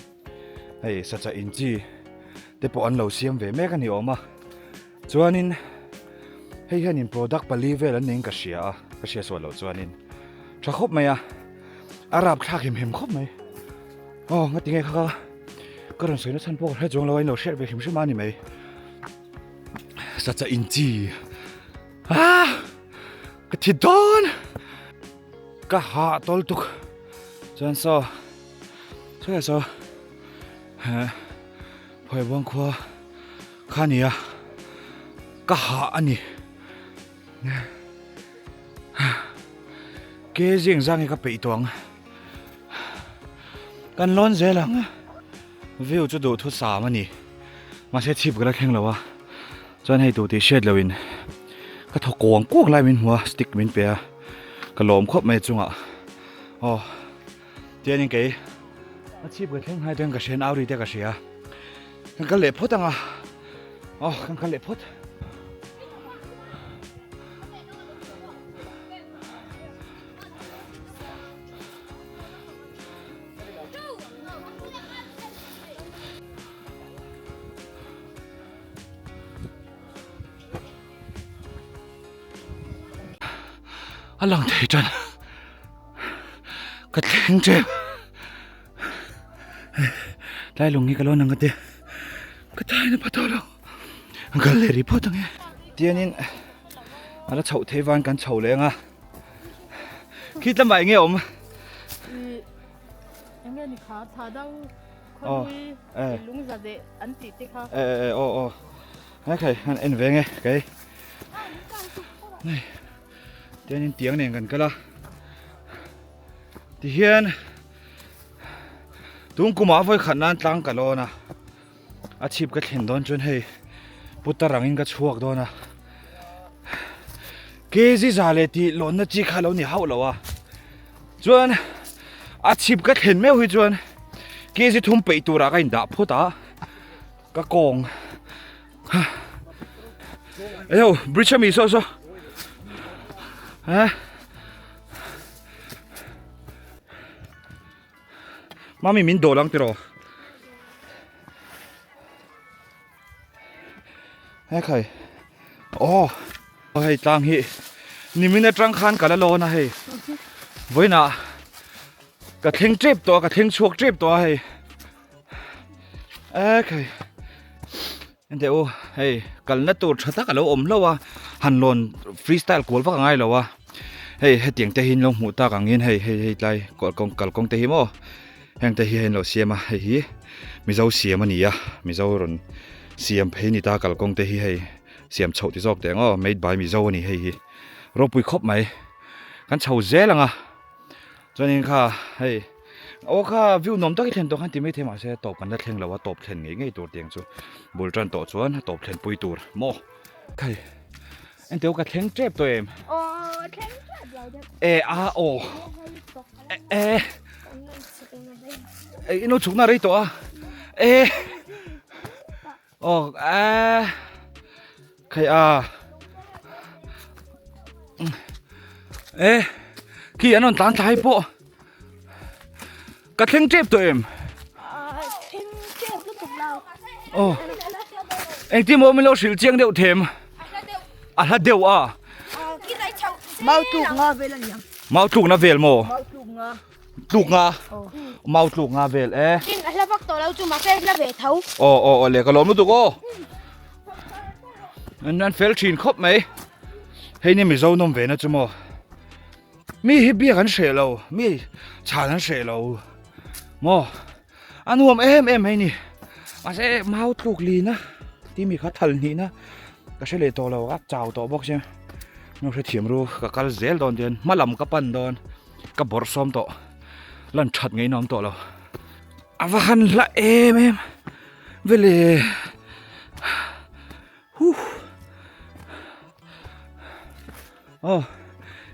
hei sacha inchi te pawh an lo siam ve mek a ni awm a chuanin hei hianin product pali vel an niin ka hria a ka hria sual loh chuanin tha khawp mai a. A rap thlak him him khawp mai aw nga tinge kha ka rawn sawi na chhan pawh ka hre chuang lo a in lo hriat ve hrim hrim a ni mai sacha inchi ah ka thi dawn ka hah tawl tuk chuan saw saw saw he phawibuang khua kha nia ka hah a ni. Ke zing zang hi ka peih tawh ang kan lawn zel ang view chu duh thu sam a ni mahse chhip ka la thleng lo a chuan hei tu tih hriat loh in ka thaw kuang kuang lai min hmu a stick min pe a ka lawm khawp mai chungah aw tianin kei a chhip ka thleng hai chuan ka hrian auri te ka hria kan kal leh phawt ang a aw kan kal leh phawt. A lang thei tan. Ka thleng tep. Tlai lung hi ka lo nang ka ti. Ka thai na pha tawh lo. An kal leh rih phawt ang e. Tianin a la chhoh thei van kan chho leh ang a. Khi tlama eng nge awm? Eng nge ni kha tha dang khawlui lung za deh an tih te kha. E e aw aw. He khai han en ve nge kei. Nei. Tianin tiang nen kan kal a. Tihian tung kumah vawi khat nan tlang ka lawn a. A chhip ka thlen dawn chuan hei putar angin ka chhuak dawn a. Kg za leh tih lawnna chi kha lo ni hauh lo a. Chuan a chhip ka thlen meuh hi chuan kg thum peih turah ka indah phawt a. Ka kawng Eho bridge ami saw saw eh Mami min dawl ang tiraw He khai Oh hei tlang hi nimin atang khan ka la lawn a hei vawiinah ka thleng tep tawh a ka thleng chhuak tep tawh a hei Ekhei Enteh u hei kalna tur tha tak a lo awm hlauh a han lawn freestyle kual vak a ngai lo a hei hetiang te hi in lo hmuh tak angin hei hei hei tlai kalkawng kalkawng te hi maw heng te hi hei an lo siam a hei hi mizo siam a ni a mizo rawn siam phei a ni ta kalkawng te hi hei siam chhoh ti zawk teh ang aw made by mizo a ni hei hi ropui khawp mai kan chho zel ang a. Chuanin kha hei aw kha view nuam tak i thlen tawh khan ti maithei mahse tawp kan la thleng lo a tawp thlen ngei ngei tur tiang chu bul tan tawh chuan a tawp thlen pui tur maw khai engteu ka thleng tep tawh em aw thleng tep lo deuh e a aw e e ino chhukna rei tawh a e aw e Khai a. E khi an rawn tlan thlai pawh. Ka thleng tep tawh em? Thleng tep lutuk lo. Aw. Engtin maw min lo hrilh chiang deuh them? A hla deuh a. Mau tluk nga vel a niang. Mau tluk na vel maw? Mau tluk nga. Tluk nga. Mau tluk nga vel e. Tin a hla vak tawh lo chu mahse a hla ve tho. Aw aw aw le ka lawm lutuk aw. An an fel thin khawp mai. Hei ni Mizo nawm ve na chu maw. Mi hi biak an hreh lo, mi chhan an hreh lo. Maw a nuam em em hei ni. Mahse mau tluk lin a ti mi kha thal hnih na ka hre leh tawh lo a chau tawh bawk sia. Hnu hrethiam ru ka kal zel dawn tian hma lam ka pan dawn. Ka bawrh sawm tawh lan that ngei nawm tawh lo. A va han hla em em vele huh oh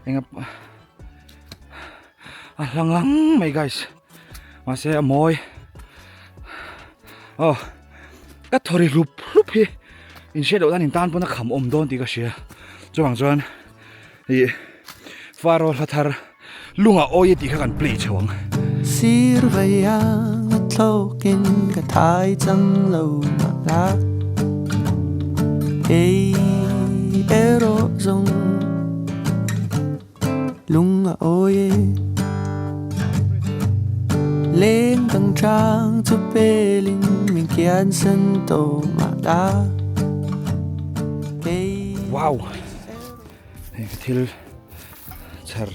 enga a hla ngang mai guys mahse a mawi oh ka thaw ri hlup hlup hi in hriat loh dan in tan pawn a kham awm dawn tih ka hria chuvang chuan Ih Faro hla thar lungah awi a tih kha kan play chho ang. Sir vei ang a thlawkin ka thai chang lo mah la Kei erawh zawng lung a awi e Leng dang chang chu pelin min kian san tawh mah la Kei Wow! Hei ka thil chher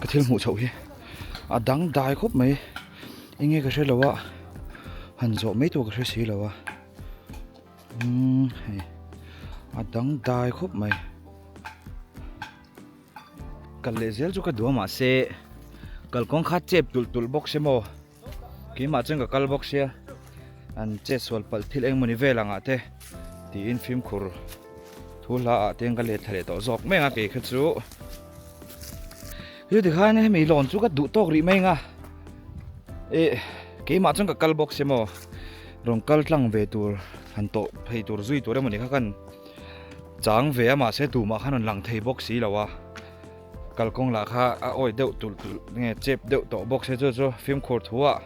ka thil hmuh chhoh hi a dang dai khawp mai eng nge ka hre lo a han zawh mai tur ka hre si lo a umm hei a dang dai khawp mai kal leh zel chu ka duh a mahse kalkawng kha chep tulh tulh bawk se maw. Keimah chuan ka kal bawk sia an chet sual palh thil eng mawni vel angah te tiin fimkhur thu hla ah te ka let thla leh tawh zawk mai ang a kei kha chu chu tikhan hemi lawn chu ka duh tawk rih mai ang a eh keimah chuan ka kal bawk sia maw rawn kal tlang ve tur han tawh phei tur zui tur emawni kha kan chang ve a mahse tumah khan rawn lang thei bawk si lo a. Kalkawng lah kha a awi deuh tulh tulh nge chep deuh tawh bawk se chu chu fimkhur thu ah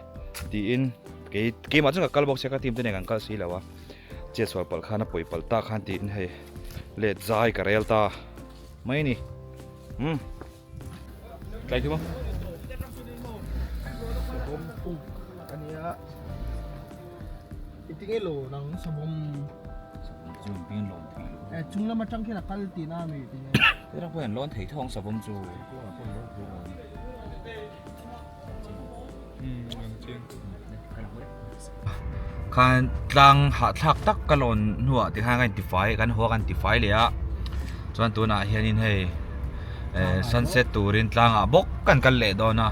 tiin kei keimah chuan ka kal bawk sia ka team te nen kan kal si lo a chetsual palh khan a pawi palh tak khan tiin hei let zai ka rel ta mai a ni umm. Tlai khi maw? Savawm puk a nia. I tinge lo nang savawm. Savawm chu in tinge lawn theih lo. Eh chung lam atang khian a kal tihna a mi tinge. Tuna pawh hian lawn thei tho ang savawm chu. Khan tlang hahthlak tak ka lawn hnuah tikhan ka intifai kan haw a kan intifai leh a chuan tunah hianin hei eh sunset turin tlangah bawk kan kal leh dawn a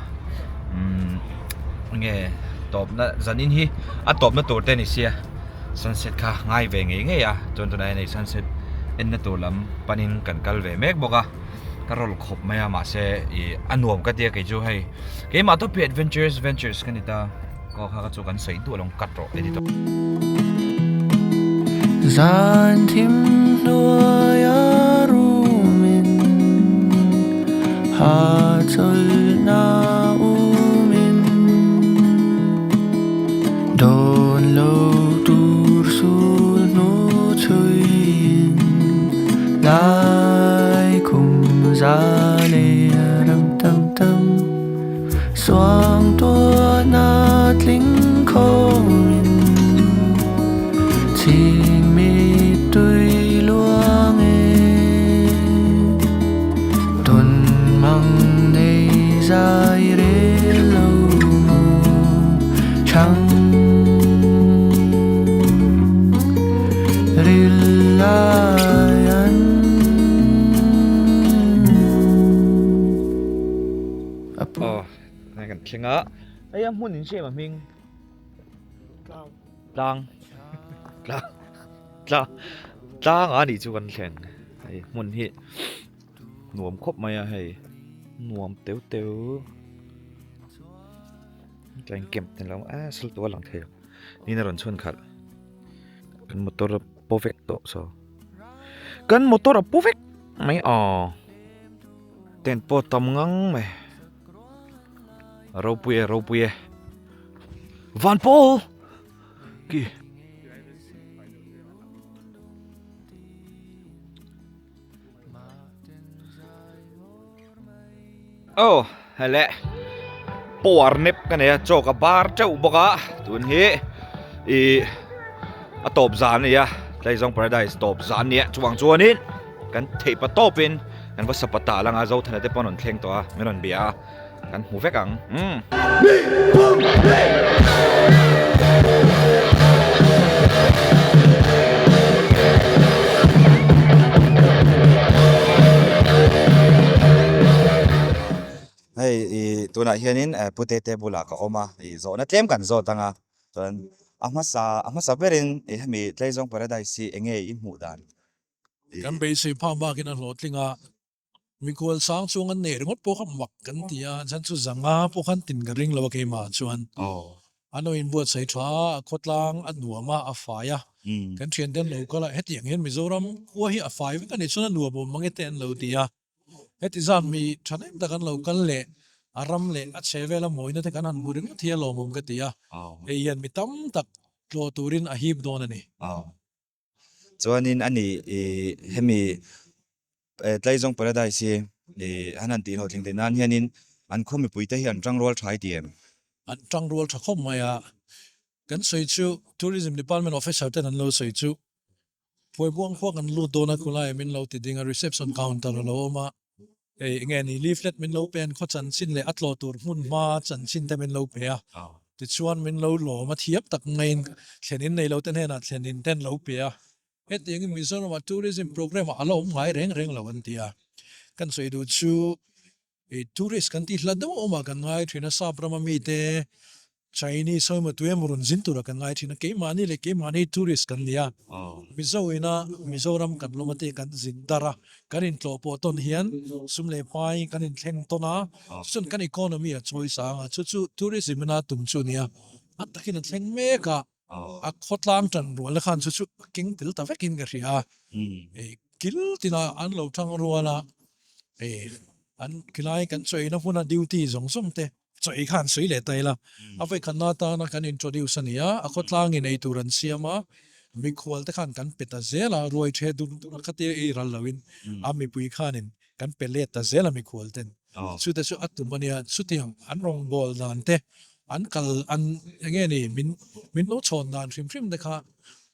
umm enge tawpna zanin hi a tawpna tur te a ni sia sunset kha ngai ve ngei ngei a chuan tunah hian hei sunset enna tur lam panin kan kal ve mek bawk a. Ka rawl khawp mai a mahse ih a nuam ka tia kei chu hei keimah tawp hi adventures ventures ka ni ta aw kha ka chu kan sawi duah lo cut rawh editor. Zan thim hnuaia rumin hahchawlhna umin dawn lo tur sul hnu chhuiin lai khum za leh ram tam tam suang tuahna tling khawmin chhing mit tui luang e tawn mang nei zai rel lo mu chang ril lai an Aw hei kan thleng a hei a hmun in hriat a hming tlang tlang tlang tlang a nih chu kan thleng hei hmun hi nuam khawp mai a hei nuam teu teu tlai camp te lo a sal tawh a lang thei lo ni a rawn chhun khalh kan motor a paw vek tawh saw kan motor a paw vek mai aw tent pawh tam ngang mai ropui e ropui e van pawl ki. Aw hele power nap ka nei a chaw ka bar teuh bawk a tun hi ih a tawp zan a ni a Tlaizawng paradise tawp zan a ni a chuvang chuanin kan theih pa tawpin kan va sapa ta lang a Zothana te pawh an rawn thleng tawh a min rawn bia a kan hmu vek ang umm. Hei ih tunah hianin pu Tete bulah ka awm a ih zawhna tlem kan zawt ang a chuan a hmasa a hmasa berin ih hemi Tlaizawng Paradise hi eng nge i hmuh dan? Kan beisei phak bakin a hlawhtling a. Mikual sang chuang an nei ringawt pawh kha mak kan ti a, chuan chu zanga pawh khan tin ka ring lo a keimah chuan an lo inbuatsaih tha a, a khawtlang a nuam a, a fai a, kan thian te an lo kal a, hetiang hian Mizoram khua hi a fai vek a nih chuan a nuam awm mang e te an lo ti a, heti zat mi thahnem tak an lo kal leh a ram leh a chhe vel a mawina te kan han hmu ringawt hi a lawmawm ka ti a, hei hian mi tam tak tlawh turin a hip dawn a ni. Chuanin a ni ih hemi Tlaizawng Paradise hi ih han han tih hlawhtling theih nan hianin an khaw mipuite hi an tangrual tha i ti em? An tangrual tha khawp mai a, kan sawi chu Tourism Department officer ten an lo sawi chu Phuaibuang khua kan lut dawn a khulai min lo ti ding a reception counter a lo awm a, hei enge ni leaflet min lo pe an khaw chanchin leh a tlawh tur hmun hma chanchin te min lo pe a, tichuan min lo lawm a thiam tak maiin thlen in nei lo te hnenah thlen in te an lo pe a, hetiangin Mizoramah tourism programme ah a la awm ngai reng reng lo an ti a, kan sawi duh chu ih tourist kan tih hla deuh awmah kan ngai thin a, sap rama mite Chinese ho emaw tu emaw rawn zin turah kan ngai thin a, keimahni leh keimahni tourist kan ni a, Mizo ina Mizoram kan lawm a te kan zin dar a, kan intlawh pawh tawn hian sum leh hmai kan inthleng tawn a, chuan kan economy a chawi sang a, chu chu tourism ina tum chu a ni a, a takin a thleng mek a, a khawtlang tan rual khan chu chu a keng tel ta vekin ka hria a, kil tina an lo thang rual a, an khilai kan chawina hmuna duty zawng zawng te Chaw ei kha an sawi leh ta ila, a vawikhatna atana kan introduce a ni a, a khawtlangin ei tur an siam a, mikhual te khan kan pe ta zel a, ruai the dur dur a khatia ei ral loin a mipui khanin. kan pe let ta zel a mikhual ten. Chute chu a tum a nia, chutiang an rawngbâwl dan te, an kal an eng nge ni min min lo chhawn dan hrim hrim te kha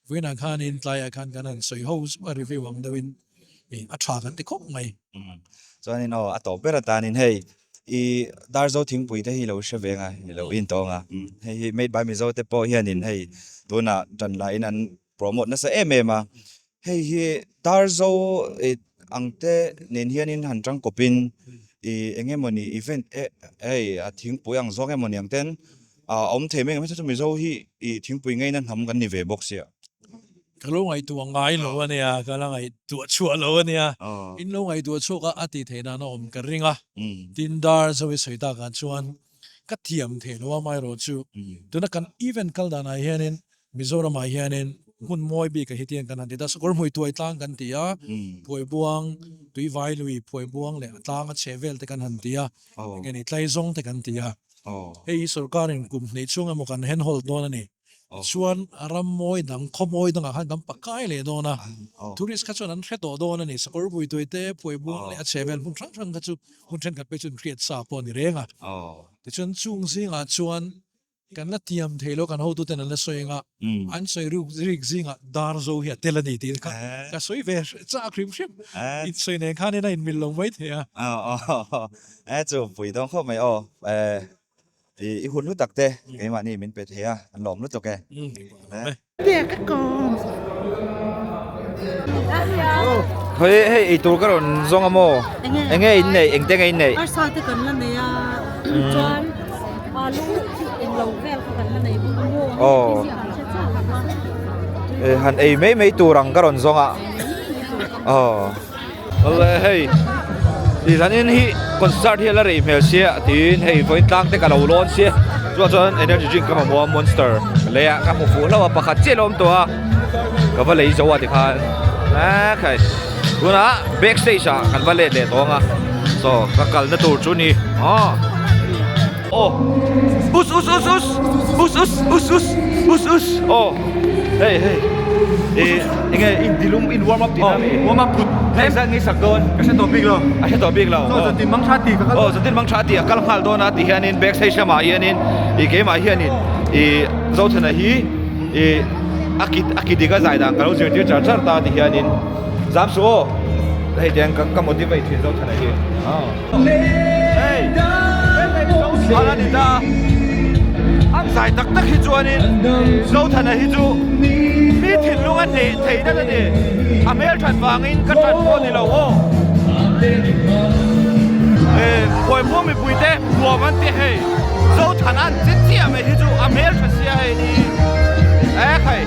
vawiinah khanin tlaiah khan kan han sawi ho zuk a review ang deuhin a tha kan ti khawp mai. Chuanin aw a tawp ber atanin hei i Darzo thingpui te hi lo hre ve ang a, i lo intawng a, hei hi Made by Mizo te pawh hianin hei tunah tan lahin an promote nasa em em a, hei hi Darzo ang te nen hianin han tangkawpin ih eng emawni event eh hei a thingpui ang zawng emawni ang ten a awm thei mai ang hmeichhe chu Mizo hi ih thingpui ngeina hnam kan ni ve bawk sia. Ka lo ngaihtuah ngai lo a nia, ka la ngaihtuah chhuah lo a nia, in lo ngaihtuah chhuak a a tih theih dan a awm ka ring a, tin Darzo i sawi takah chuan ka thiam thei lo a amaherawhchu tuna kan event kal danah hianin Mizoramah hianin hmun mawi bik a hi tiang kan han ti ta, Sakawr hmui tuai tlang kan ti a, Phuaibuang, Tuivai lui Phuaibuang leh a tlang a chhe vel te kan han ti a, eng nge ni Tlaizawng te kan ti a. Hei hi sorkarin kum hnih chhung emaw kan handhold dawn a ni. Chuan ram mawi dang, khaw mawi dangah khan kan pakai leh dawn a, tourist kha chuan an hre tawh dawn a ni. Sakawr hmui tuai te, Phuaibuang leh a chhe vel hmun hrang hrang kha chu hmun thenkhat phei chu an hriat sa pawh a ni reng a. Tichuan chung zingah chuan Kan la tiam thei lo, kan hotuten an la sawi anga, an sawi ruk rik zingah Darzo hi a tel a ni tih kha ka sawi ve chak hrim hrim. In sawi nen khanin a inmil lo mai thei a. Aw, chu pui dawn khawp mai aw. I hun hlu tak te keimahni min pe thei a, an lawm lutuk e. Hei hei eitur ka rawn zawng a maw? Enge in neih? Engte nge in neih? Arsa te kan la nei a, chuan alu englo vel kha kan la nei bawk a maw? Aw. Han ei mai mai tur ang ka rawn zawng a. Aw. Awle hei ti zanin hi concert hi a la rei hmel sia tiin hei vawiin tlang te ka lo lawn sia chuan chuan energy drink ka mamawh a monster ka lei a ka hmu fuh hlauh a pakhat chiah a lo awm tawh a ka va lei zo a tikhan aa khai tunah back stage ah kan va let leh tawh ang a saw ka kalna tur chu ni aw. Aw us us us us us us us us us us aw hei hei i enge in tilum in warm up tihna mi warm up kut hei zat nge sak dawn ka hre tawh bik lo a hre tawh bik lo so zatin mang tha ti ka kal aw zatin mang tha ti a kal nghal dawn a ti hianin backstage lamah hianin i keimah hianin i Zothana hi i a kit a ki dik a zai dan ka lo zirtir char char ta ti hianin zam suh aw hei tiang ka motivate thin Zothana hi Ala ni ta an zai tak tak hi chuanin Zothana hi chu mi thinlung a hneh thei dat a ni a hmel that vangin ka that pawh ni lo aw Khuaipua mipui te nuam an ti hei Zothana an che chiah mai hi chu a hmel tha sia hei ni e khai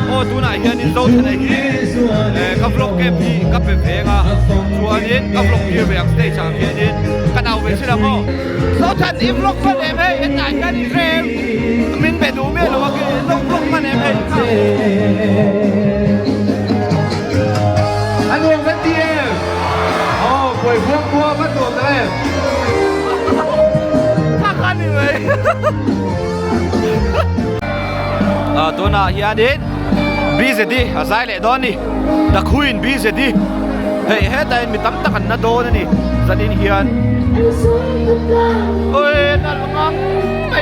Aw tunah hianin Zothana hi ka vlog camp hi ka pe ve ang a chuanin ka vlog tir ve ang stage ah khianin ka nau ve thin ang aw. Zothan i vlog hman em hei hetah hian i hre em min be duh miah lo a khi lo vlog hman em hei kha. A nuam kan ti em? Aw buai buang buang a nuam tak em? Kha kha ni mai. Tunah hianin BZD a zai leh dawn a ni The Queen BZD hei hetah hian mi tam tak an na dawn a ni zanin hian awi nalh ngang mai.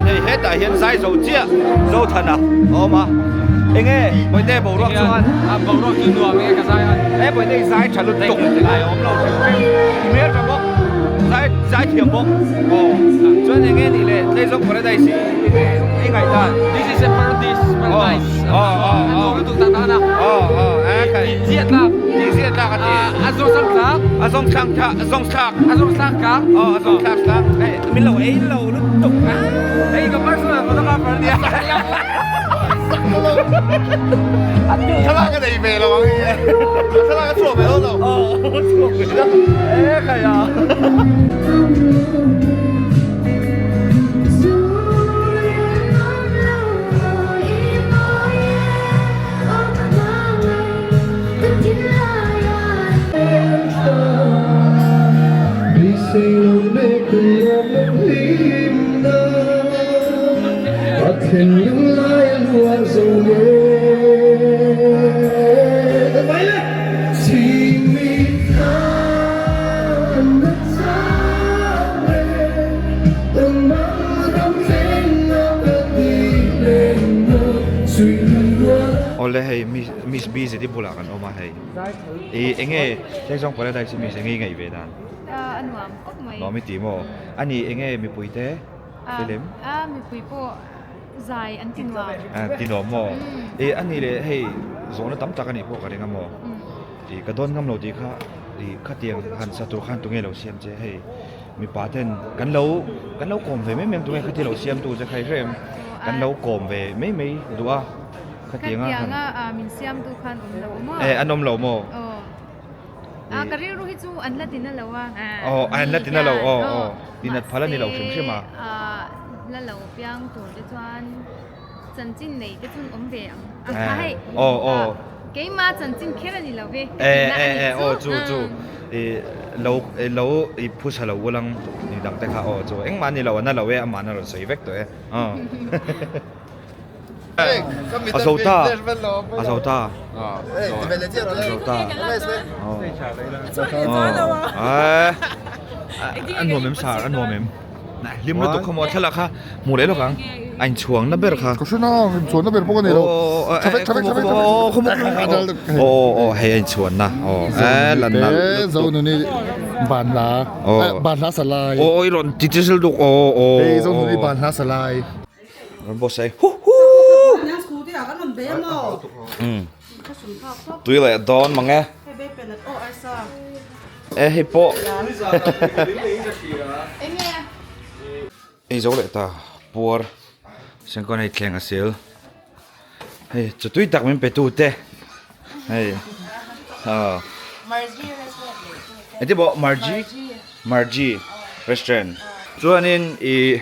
Hei hetah hian zai zo chiah Zothana a awm a enge Bawihte boruak chuan a boruak chu nuam enge ka zai a e Bawihte i zai tha lutuk ai awm lo hrim hrim i hmel tha bawk zai zai thiam bawk aw chuan enge nih leh Tleizawng Paradise hi i ngaihdan This is a paradise paradise aw aw a nuam lutuk tak tak a na aw aw e khai tih ziah tlak tih ziah tlak a ti a zawng sang tlak a zawng thlang thla a zawng thlak a zawng thlak tlak aw a zawng thlak tlak hei min lo ei lo lutuk a hei ka personal photographer nia Thlalak ka nei ve lo ang hi thlalak a chhuak ve dawn lo aw chhuak ve dawn e khai a. thinlung lai a luah zo le. Chhingmi tlang na chang reng, tawnmang ram thleng a ka ti leng maw, suihlung rual a. Awle hei Miss Busy te bulah kan awm a hei. I enge Tleizawng Paradise hi Miss enge i ngaih ve dan? A nuam khawp mai. Nuam i ti maw? Ani enge mipui te film? A mipui pawh zai an ti nuam. A ti nuam maw? I ani leh hei zawhna tam tak anih pawh ka ring a maw? I ka dawn ngam lo tih kha i khatiang han sa tur khan tunge lo siam che hei mipa ten kan lo kan lo kawm ve mai mai ang tunge khatia lo siam tu che kha i hre em? Kan lo kawm ve mai mai duh a. Khatianga a min siamtu khan awm lo maw? Eh an awm lo maw? Aw. A ka rilru hi chu an la tina lo a. Aw an la tina lo aw aw. Tinat phal a ni lo hrim hrim a. La lo piang tur te chuan chanchin nei te chu an awm ve ang. A hei. Aw aw. Keimah chanchin kher a ni lo ve. Eh eh eh aw chu chu i lo lo i phusa lo ulang ni dang te kha aw chu engmah a ni lo a na lo e amah na rawn sawi vek tawh e. Aw. A zo ta a zo ta a zo ta a nuam em sar a nuam em hlim lutuk kha maw thlalak kha hmu leh lawk ang a inchhuang na ber kha ka hre na inchhuan na ber pawh ka nei lo aw aw hei a inchhuan na aw lan na zonuni banhla banhla salai aw i rawn ti chisil duk aw aw hei zonuni banhla salai Rawn boss ai hu hu Tui leh dawn mang e E hei pawh Ei zo leh ta puar Sengkawn hei thleng a sel Hei chaw tui tak min pe tu te Hei Engtin pawh Margie Margie restaurant Chuanin ih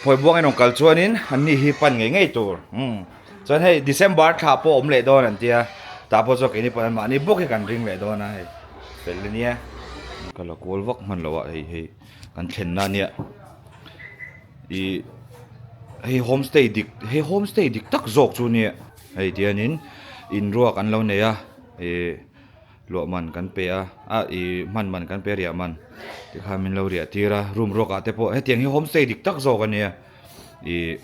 Phawibuang in rawn kal chuanin an ni hi pan ngei ngei tur umm chuan hei December thla pawh awm leh dawn an tia tah pawh chuan keini pawh an mahni bawk hi kan ring leh dawn a hei fel ania ka la kual vak hman loh a hei hei kan thlenna ania ih hei homestay dik hei homestay dik tak zawk chu ania hei tianin in ruak an lo nei a ih. Luah man kan pe a, a i hman man kan pe riah man tikhan min lo riah tir a, room ruak ah te pawh hetiang hi homestay dik tak zawk a nia ih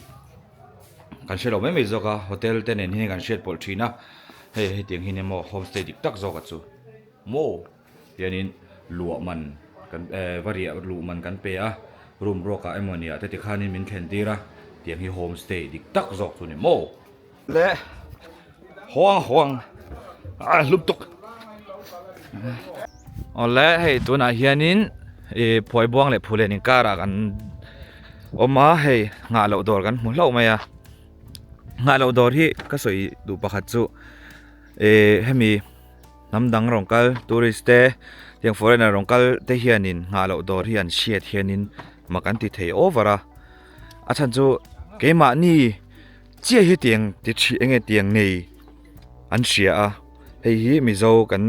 kan hre lo mai mai zawk a hotel te nen hian kan hriat pawlh thin a hei hetiang hi nia maw homestay dik tak zawk a chu maw tianin luah man kan eh va riah luh man kan pe a room ruak ah emaw ni ah te tikhanin min thlen tir a tiang hi homestay dik tak zawk chu ni maw. Le huang huang a hlup tuk awle hei tunah hianin ih phuaibuang leh phulen inkarah kan awm a hei nghah loh dawr kan hmu hlauh mai a nghah loh dawr hi ka sawi duh pakhat chu ih hemi hnam dang rawn kal tourist te tiang foreigner rawn kal te hianin nghah loh dawr hi an hriat hianin mak an ti thei over a a chhan chu keimahni. Chiah hi tiang ti thi enge tiang nei an hria a hei hi mizo kan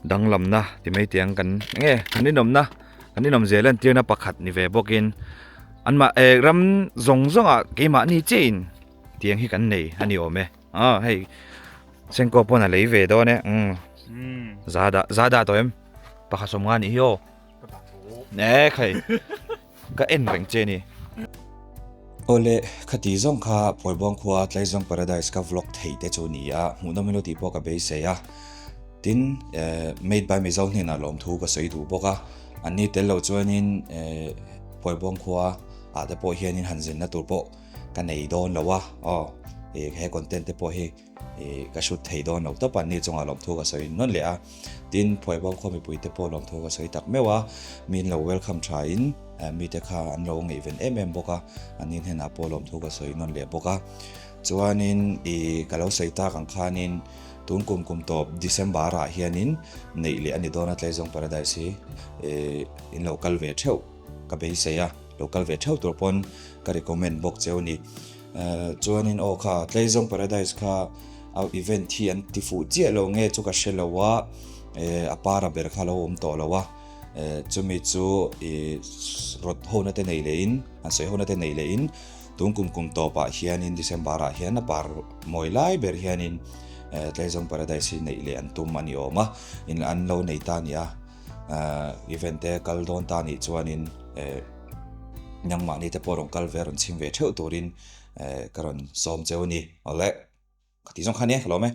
danglamna ti mai tiang kan enge kan inawmna kan inawm zel a entirna pakhat ni ve bawkin an mah eh ram zawng zawngah keimahni chiahin tiang hi kan nei a ni awm e ah hei sengkaw pawn a lei ve dawn e umm za dah za dah tawh em pakhat sawmnga nih hi aw eh khai. Ka en reng che ni. Awle, khati zawng kha Phuaibuang khua Tlaizawng Paradise ka vlog thei te chu ni a, hmuhnawm ilo tih pawh ka beisei a. Tin, Made by Mizo hnenah lawmthu ka sawi duh bawk a, anni tel loh chuanin Phuaibuang khua ah te pawh hianin han zinna tur pawh ka nei dawn lo a, aw he content te pawh hi Ih ka hrut thei dawn lo tawp a, ni chungah lawmthu ka sawi nawn leh a, tin Phuaibuang khaw mipui te pawh lawmthu ka sawi tak meuh a, mi an lo welcome tha in mite kha an lo ngaihven em em bawk a, an ni hnenah pawh lawmthu ka sawi nawn leh bawk a, chuanin ih ka lo sawi tak ang khanin tun kum kum tawp December ah hianin neih leh a ni dawn a Tlaizawng Paradise hi ih in lo kal ve theuh ka beisei a, lo kal ve theuh tur pawn ka recommend bawk cheu a ni. Chuanin aw kha Tlaizawng Paradise kha a event hi an ti fuh chiah lo nge chu ka hre lo a, a para ber kha a lo awm tawh lo a, chumi chu ih rawt hona te nei leh in an sawi hona te nei leh in Tun kum kum tawpah hianin December ah hian a par mawi lai ber hianin eh Tleizawng Paradise hi neih leh an tum a ni awm a, in an lo nei ta a ni a, eh event te kal dawn ta anih chuanin eh nangmahni te pawh rawn kal ve a rawn chhim ve theuh turin eh ka rawn sawm cheu a ni. Awle, ka tih zawng kha ania ka lawm e.